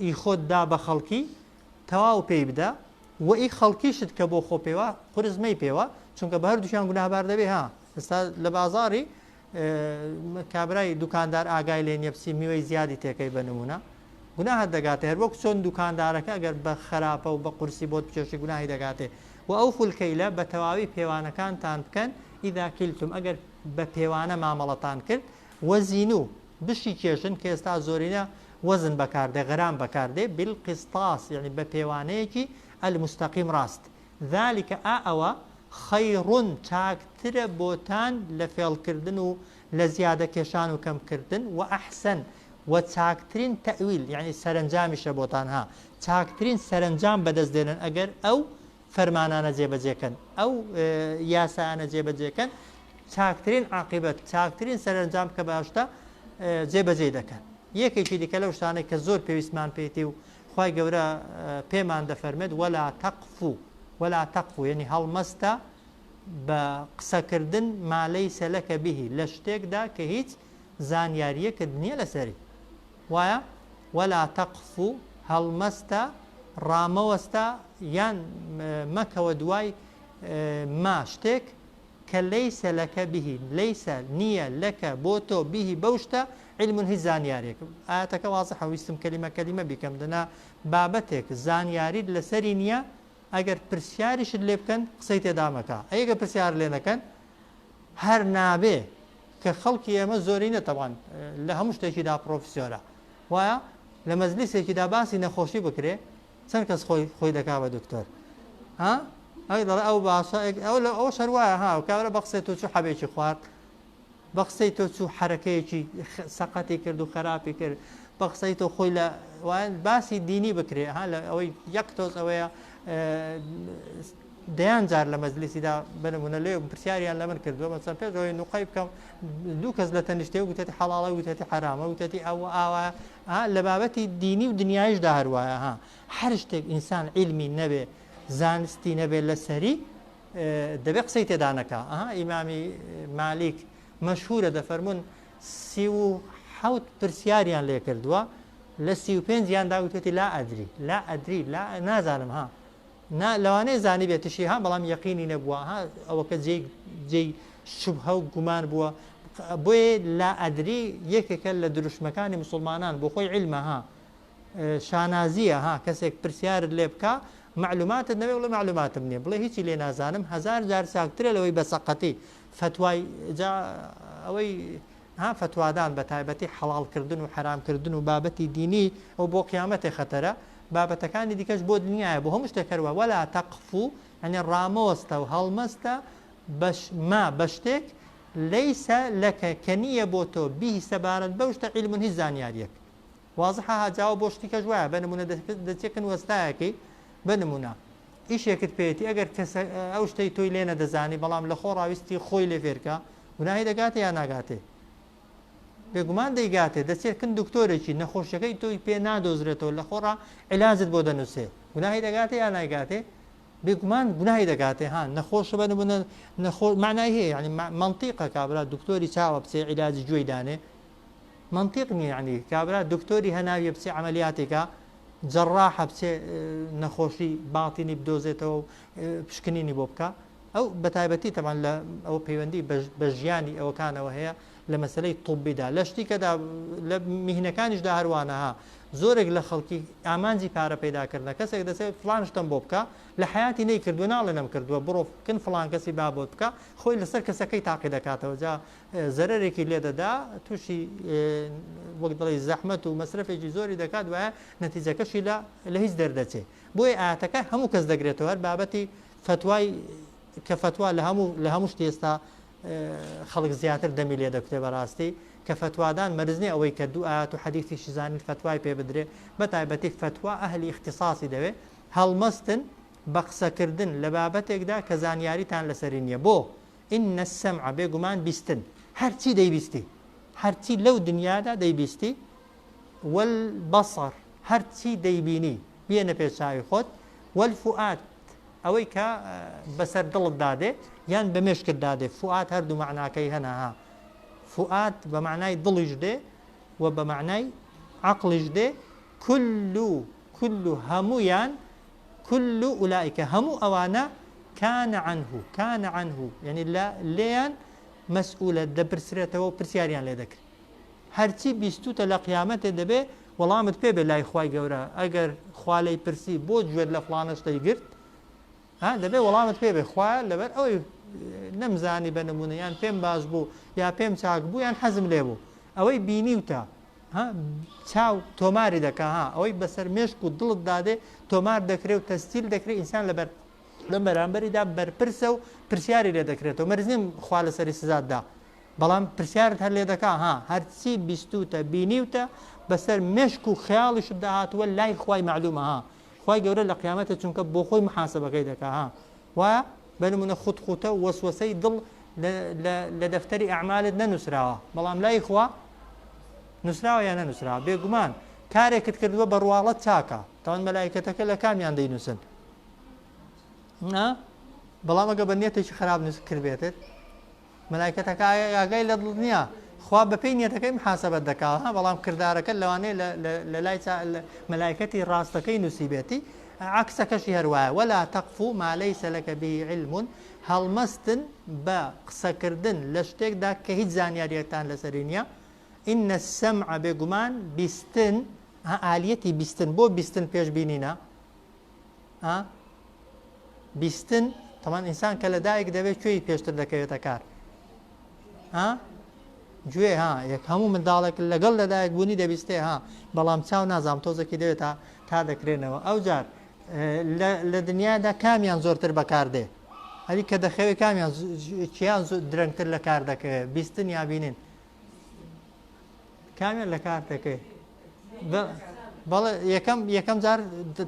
ئی خۆت دا بە خەڵکی تەواو پێی بدە و ئی خەڵکیشت کە بۆ خۆ پێوە قورس مەی پێوە چونکە بە هەردووکیان گوناهبار دەبێ ها ئێستا لە بازاڕی کابرای دوکاندار ئاگای لێ نیە بچی میوەی زیادی تێکەی بە نمونە گوناهت دەگاتێ هەر وەک چۆن دوکاندارەکە ئەگەر بە خراپە و بە قورسی بۆت بکێشی گوناهی دەگاتێ و ئەو فولکەیلە بە تەواوی پێوانەکانتان بکەن ئیذا کلتم ئەگەر بە پێوانە مامەڵەتان کرد وزینو بشیکێشن کە ئێستا زۆرینە وەزن بەکاردێ غرام بەکاردێ بالقسطاس یەعنی بە پێوانەیەکی المستقیم ڕاست ذلک ئا ئەوە خیر چاکترە بۆتان لە فێڵکردن و لە زیادە کێشان و کەم کردن وأحسن وە چاکترین تأویل یەعنی سەرەنجامیشە بۆتان ها چاکترین سەرەنجام بەدەست دێنن ئەگەر ئەو فەرمانانە جێبەجێ کەن ئەو یاسایانە جێبەجێ کەن چاکترین عاقیبەت چاکترین سەرەنجام کە باشتە جێبەجێی دەکەن یەکێکی دیکە لەو شتانەی کە زۆر پێویستمان پێیتی و خوای گەورە پێمان دەفەرمێت ولا تقف ولا تقف یعنی هەڵمەستە بە قسەکردن ما ليس لك به لە شتێکدا کە هیچ زانیاریەکت نییە لەسەری وایە ولا تقف هەڵمەستە ڕامەوەستە یان مەکەوە دوای ما شتێک کە ليس لك به، ليس، نییە، لك، بۆ تۆ، به، بەو شتە، علم هیچ زانیاریەک. ئایەتەکە وازحە ویستم کەلیمە کەلیمە بیکەم دەنا بابەتێک زانیاریت لەسەری نییە ئەگەر پرسیاریشت لێ بکەن قسەی تێدا مەکە ئەی گەر پرسیار لێ نەکەن هەر نابێ کە خەڵکی ئێمە زۆرینە تەبان لە هەموو شتێکیدا پرۆفیسۆرە وایە لە مەجلیسێکیدا باسی نەخۆشی بکرێ چەند کەس خۆی خۆی دەکا بە دکتۆر ها ئەوی دەڵێ ئەو باشە ئەو لە ئەو شەروایە ها کابرا بە قسەی تۆ چوو حەبێکی خوارد بە قسەی تۆ چوو حرەکەیەکی سەقەتی کرد و خراپی کرد بە قسەی تۆ خۆی لە باسی دینی بکرێ ها لە ئەوەی یەک تۆز ئەوەیە دەیان جار لە مەجلیسیدا بە نمونە لێ پرسیاریان لە من کردووە مەسەن پێش ئەوەی نوقەی بکەم دوو کەس لە تەنیشتێ وتێتی حەڵاڵە وتێتی حەرامە وتێتی ئەو ئاوا لە بابەتی دینی و دنیایشدا هەروایە ها هەر شتێک ئینسان عیلمی نەبێ زانستی نەبێ لەسەری دەبێ قسەی تێدا نەکا ئەها ئیمامی مالیک مەشهورە دەفەرمونون 37 پرسیاریان لێ کردووە لە 35 یاندا وتێتی لا ئەدری لا ئەدری لا نازانم ها نا لەوانەیە زانیبێتشی ها بەڵام یەقینی نەبووە ها ئەوەکە جێی جێی شوبهە و گومان بووە بۆیە لا ئەدری یەکێکە لە دروشمەکانی مسوڵمانان بۆ خۆی عیلمە ها شانازیە ها کەسێک پرسیارت لێ بکا معلوماتت نەبێ بڵێ معلوماتم نییە بڵێ هیچی لێ نازانم هەزار جار چاکترە لەوەی بە سەقەتی فەتوای جا ئەوەی ها فەتوادان بە تایبەتی حەڵاڵ کردن و حەرام کردن و بابەتی دینی ئەو بۆ قیامەتێ خەتەرە بابەتەکانی دیکەش بۆ دنیایە بۆ هەموو شتێک هەروا ولا تقف یعنی ڕامەوەستە و هەڵمەستە بەش ما بە شتێک ليس لك کە نییە بۆ تۆ به سەبارەت بەو شتە علم هیچ زانیاریەک وازحە ها جاوە بۆ شتی کەش وایە بە نمونە دەچێکن وەستایەکەی بە نمونە ئیشێکت پێیەتی ئەگەر کەسە ئەو شتەی تۆی لێ نەدەزانی بەڵام لە خۆ ڕاویستی خۆی لێ فێرکە گوناهی دەگاتێ یا ناگاتێ بێگومان دەیگاتێ دەچێت کن دکتۆرێکی نەخۆشیەکەی تۆی پێ نادۆزرێتەوە لە خۆڕا عیلاجت بۆ دەنووسێ گوناهی دەگاتێ یا نایگاتێ؟ بێگومان گوناهی دەکاتێ ها نەخۆشە بە نمونە نەخۆ معنای هەیە یعنی مەنتیقە کابرا دکتۆری چاوە بچێ عیلاجی گوێی دانێ مەنتیق نییە یعنی کابرا دکتۆری هەناویە بچێ عەمەلیاتێکا جەڕاحە بچێ نەخۆشی باتینی بدۆزێتەوە و پشکنینی بۆ بکا ئەو بەتایبەتی تەبعەن لە ئەوە پەیوەندی بە ژیانی ئەوەکانەوە هەیە لە مەسەلەی طبیدا لە شتیکەدا لە میهنەکانیشدا هەروانە ها زۆرێک لە خەڵکی ئامانجی پارە پەیداکردنە کەسێک دەچێت فلان شتم بۆ بکە لە حیاتی نەی کردووە ناڵێ نەم کردووە بڕۆ کن فلان کەسی با بۆت بکە خۆی لەسەر کەسەکەی تاقی دەکاتەوە جا زەرەرێکی لێ دەدا تووشی وەک دەڵێی زەحمەت و مەسرەفێکی زۆری دەکات وایە نەتیجەکەشی لە لە هیچ دەردەچێ بۆیە ئاەتەکە هەموو کەس دەگرێتەوە هەر بابەتی فەتوای کە فەتوا لە هەموو لە هەموو شتی ئێستا خەڵک زیاتر دەمی لێ دەکوتێ بەڕاستی کە فەتوادان مەرج نیە ئەوەی کە دوو ئایەت و حەدیثیشی زانین فەتوای پێ بدرێ بە تایبەتی فەتوا ئەهلی ئیختیساسی دەوێ هەڵمەستن بە قسەکردن لە بابەتێکدا کە زانیاریتان لەسەری نییە بۆ ان السمع بێگومان بیستن هەرچی دەیبیستی هەرچی لەو دنیادا دەیبیستی والبصر هەرچی دەیبینی بیەنە پێش چاوی خۆت والفؤاد ئەوەی کە بەسەر دڵتدا دێ یان بە مێشکتدا دێ فوئاد هەردوو مەعناکەی هەنە ها فوئاد بە مەعنای دڵیش دێ و بە مەعنای عەقڵیش دێ كل كل هەموویان كل أولئك هەموو ئەوانە كان عنه كان عنه یعنی لە لێیان مەسئولە دەپرسرێتەوە و پرسیاریان لێ دەکرێت هەرچی بیستوتە لە قیامەتێ دەبێ وەڵامت پێ بێ لای خوای گەورە ئەگەر خوا لێی پرسی بۆ گوێت لە فڵانە شتەی گرت ها دەبێ وەڵامت پێ بێ خوایە لەبەر ئەوەی نەمزانی بە نمونە یان پێم باش بوو یا پێم چاک بوو یان حەزم لێ بوو ئەوەی بینیوتە ها چاو تۆماری دەکا ها ئەوەی بەسەر مێشک و دڵت دادێ تۆمار دەکرێ و تەسجیل دەکرێ ئینسان لەبەر لە بەرامبەریدا بەرپرسە و پرسیاری لێ دەکرێتەوە مەرج نییە خوا لەسەری سزات دا بەڵام پرسیارت هەر لێ دەکا ها هەرچی بیستوتە بینیوتە بەسەر مێشک و خەیاڵیشتدا هاتووە لای خوای مەعلومە ها خوای گەورە لە قیامەتە چونکە بۆ خۆی محاسبەکەی دەکا ها وایە بە نمونە خوتخوتە و وەسوەسەی دڵ لە دەفتەری ئەعمالت نەنووسراوە بەڵام لای خوا نووسراوە یا نەنووسراوە بێگومان کارێکت کردووە بە ڕواڵەت چاکە تاوان مەلایکەتەکە لە کامیان دەینووسن نا بەڵام ئەگە بە نیەتێکی خراپ نووس کردبێتت مەلایکەتەکە ئاگای لە دڵ نییە خوا بەپێی نیەتەکەی محاسبەت دەکا ها بەڵام کردارەکە لەوانەیە لە لای مەلایکەتی ڕاستەکەی نووسیبێتی عەکسەکەشی هەر وایە ولا تقف ما ليس لك به علم هەڵمەستن بە قسەکردن لە شتێکدا کە هیچ زانیاریەکتان لەسەری نییە إن السمع بێگومان بیستن ئالیەتی بیستن بۆ بیستن پێش بینینە ها بیستن تەمان ئینسان کە لەدایک دەبێت کوێی پێشتر دەکەوێتە کار ها گوێ ها یەک هەموو منداڵێک لەگەڵ لەدایک بوونی دەبیستێ ها بەڵام چاو نازام تۆزێکی دەوێت تا تا دەکرێنەوە ئەو جار لە دنیادا کامیان زۆرتر بەکاردێ هەری کە دەخەوێ کامیان کیان درەنگتر لە کار دەکەوێت بیستن یا بینین کامیان لە کار دەکەوێت بەڵێ یەکەم یەکەم جار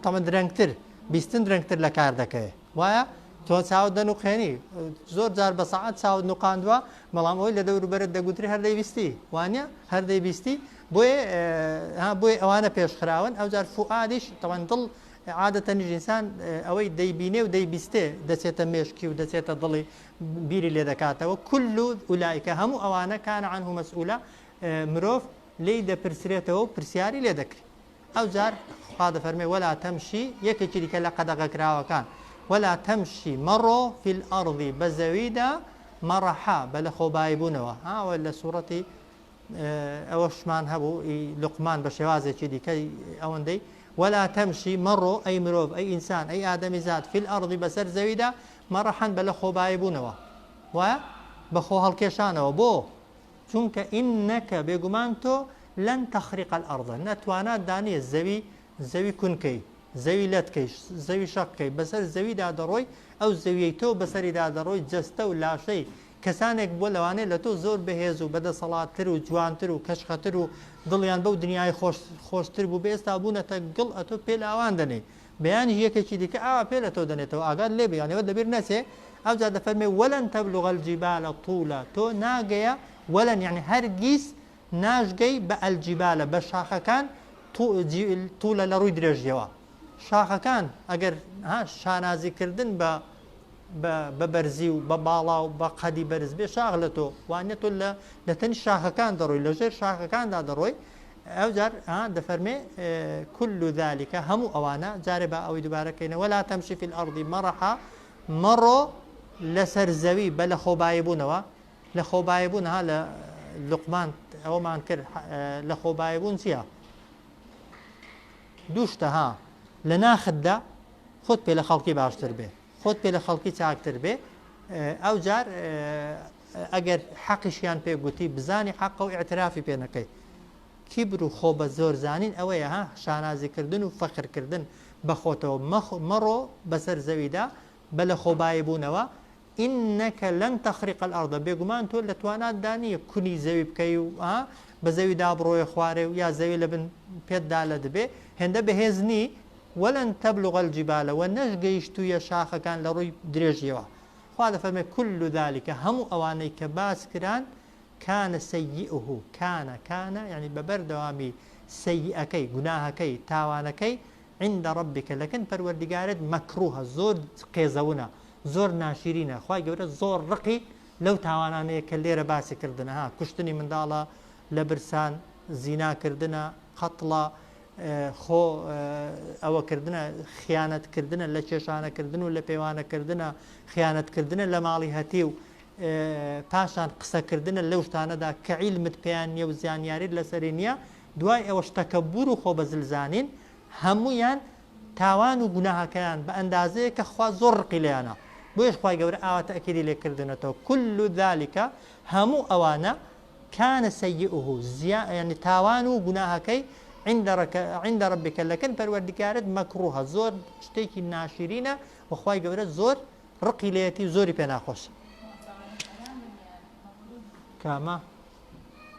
تەمە درەنگتر بیستن درەنگتر لە کار دەکەوێت وایە تۆ چاوت دەنوقێنی زۆر جار بە سەعات چاوت نوقاندووە بەڵام ئەوەی لە دەوروبەرت دەگوتری هەر دەیبیستی وانە هەر دەیبیستی بۆیە بۆیە ئەوانە پێشخراون ئەو جار فوئادیش تەوان دڵ عادەتەنیش ئینسان ئەوەی دەیبینێ و دەیبیستێ دەچێتە مێشکی و دەچێتە دڵی بیری لێ دەکاتەوە كل أولئك هەموو ئەوانە كان عنه مسئولا مرۆڤ لێی دەپرسرێتەوە و پرسیاری لێ دەکرێ. ئەوجار خوا دەفەرمێ، ولا تمش، یەکێکی دیکە لە قەدەغەکراوەکان، ولا تمش، مەڕۆ، فی الارض، بە زەویدا، مرحا، بە لەخۆباییبوونەوە. ها ئەوە لە سوڕەتی ئەوەشمان هەبوو، ئی لوقمان بە شێوازێکی دیکە ئەوەندەی، ولا تمش، مەڕۆ، ئەی مرۆڤ، ئەی ئینسان، ئەی ئادەمیزاد، فی الارض، بەسەر زەویدا، مرحا، بە لەخۆباییبوونەوە. وایە؟ بە خۆهەڵکێشانەوە. بۆ؟ چونکە انک بێگومان تۆ لن تخرق الارض نە توانات دا نیە زەوی زەوی کون کەی زەوی لەت کەی زەوی شەق کەی بەسەر زەویدا دەڕۆی ئەو زەویەی تۆ بەسەریدا دەڕۆی جەستە و لاشەی کەسانێک بووە لەوانەیە لە تۆ زۆر بەهێز و بەدەسەڵاتتر و جوانتر و کەشخەتر و دڵیان بەو دنیای خۆش خۆشتر بوو بێ ئێستا بوونەتە گڵ ئەتۆ پێ لاوان دەنێی بەیانیش یەکێکی دیکە ئاوا پێ لە تۆ دەنێتەوە ئاگات لێ بێ یانی ئەوەت لەبیر نەچێ ئەوجا دەفەرمێ ولن تبلغ الجبال طولا تۆ ناگەیە ولن یانی هەرگیز ناشگەی بە الجبال بە شاخەکان طولا لە ڕووی درێژیەوە. شاخەکان ئەگەر ها شانازی کردن بە بە بە بەرزی و بە باڵا و بە قەدی بەرز بێ شاخ لە تۆ وانە تۆ لە لە تەنی شاخەکان دەڕۆی لە ژێر شاخەکاندا دەڕۆی ئەوجار ها دەفەرمێ كل ذلك هەموو ئەوانە جارێ با ئەوەی دووبارە کەینەوە ولا تمشي في الأرض مرحا مەڕۆ لەسەر زەوی بە لە خۆبایی بوونەوە لە خۆبایی بوون ها لە لوقمان ئەوەمان کرد لە خۆبایی بوون چییە؟ دوو شتە ها لە ناختدا خۆت پێ لە خەڵکی باشتر بێ خۆت پێ لە خەڵکی چاکتر بێ ئەو جار ئەگەر حەقیشیان پێ گوتی بزانی حەقە و ئیعترافی پێ نەکەی. کیبر و خۆ بە زۆر زانین ئەوەیە ها شانازیکردن و فەخرکردن بە خۆتەوە مەڕۆ بەسەر زەویدا بە لە خۆبایی بوونەوە انک لن تخرق الارض بێگومان تۆ لە تواناتدا نییە کونی زەوی بکەی و ها بە زەویدا بڕۆیە خوارێ و یا زەوی لە بن پێتدا لەدبێ هێندە بەهێز نی ولن تبلغ الجبال وە نەش گەیشتوویە شاخەکان لە ڕووی درێژیەوە خوا دەفەرمێ کل ذلک هەموو ئەوانەی کە باس کران کان سیئه کان کان یانی بە بەردەوامی سەیئەکەی گوناهەکەی تاوانەکەی عند ربک لەکن پەروەردیگارت مەکروهە زۆر قێزەونە زۆر ناشیرینە خوای گەورە زۆر ڕقی لەو تاوانانەیە کە لێرە باسی کردنە ها کوشتنی منداڵە لە برسان زینا کردنە قەتڵە خۆ ئەوە کردنە خیانەت کردنە لە کێشانە کردن و لە پێوانە کردنە خیانەت کردنە لە ماڵی هەتیو پاشان قسە کردنە لەو شتانەدا کە عیلمت پێیان نیە و زانیاریت لەسەری نیە دوای ئەوەش تەکەبور و خۆ بەزل زانین هەموویان تاوان و گوناهەکەیان بە ئەندازەیە کە خوا زۆر ڕقی لێیانە بۆیەش خوای گەورە ئاوا تەئکیدی لێ کردونەتەوە کل ذلک هەموو ئەوانە کان سیئه زیا یانی تاوان و گوناهەکەی عند رک عند ربک لەکن پەروەردگارت مەکروهە زۆر شتێکی ناشرینە و خوای گەورە زۆر ڕقی لێیەتی و زۆری پێ ناخۆشە. کامە؟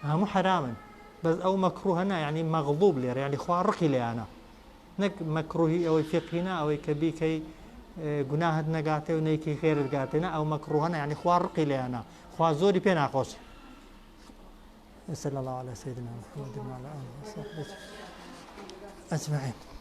هەموو حەرامن بەس ئەو مەکروهە نا یعنی مەغضوب لێرە یعنی خوا ڕقی لێیانە نەک مەکروهی ئەوەی فیقهی نا ئەوەی کە بیکەی گوناهت نەگاتێ و نەیکەی خێرت گاتێ نا ئەو مەکروهە نا یعنی خوا ڕقی لێیانە خوا زۆری پێ ناخۆشە صلى الله على سيدنا محمد وعلى آله وصحبه أجمعين.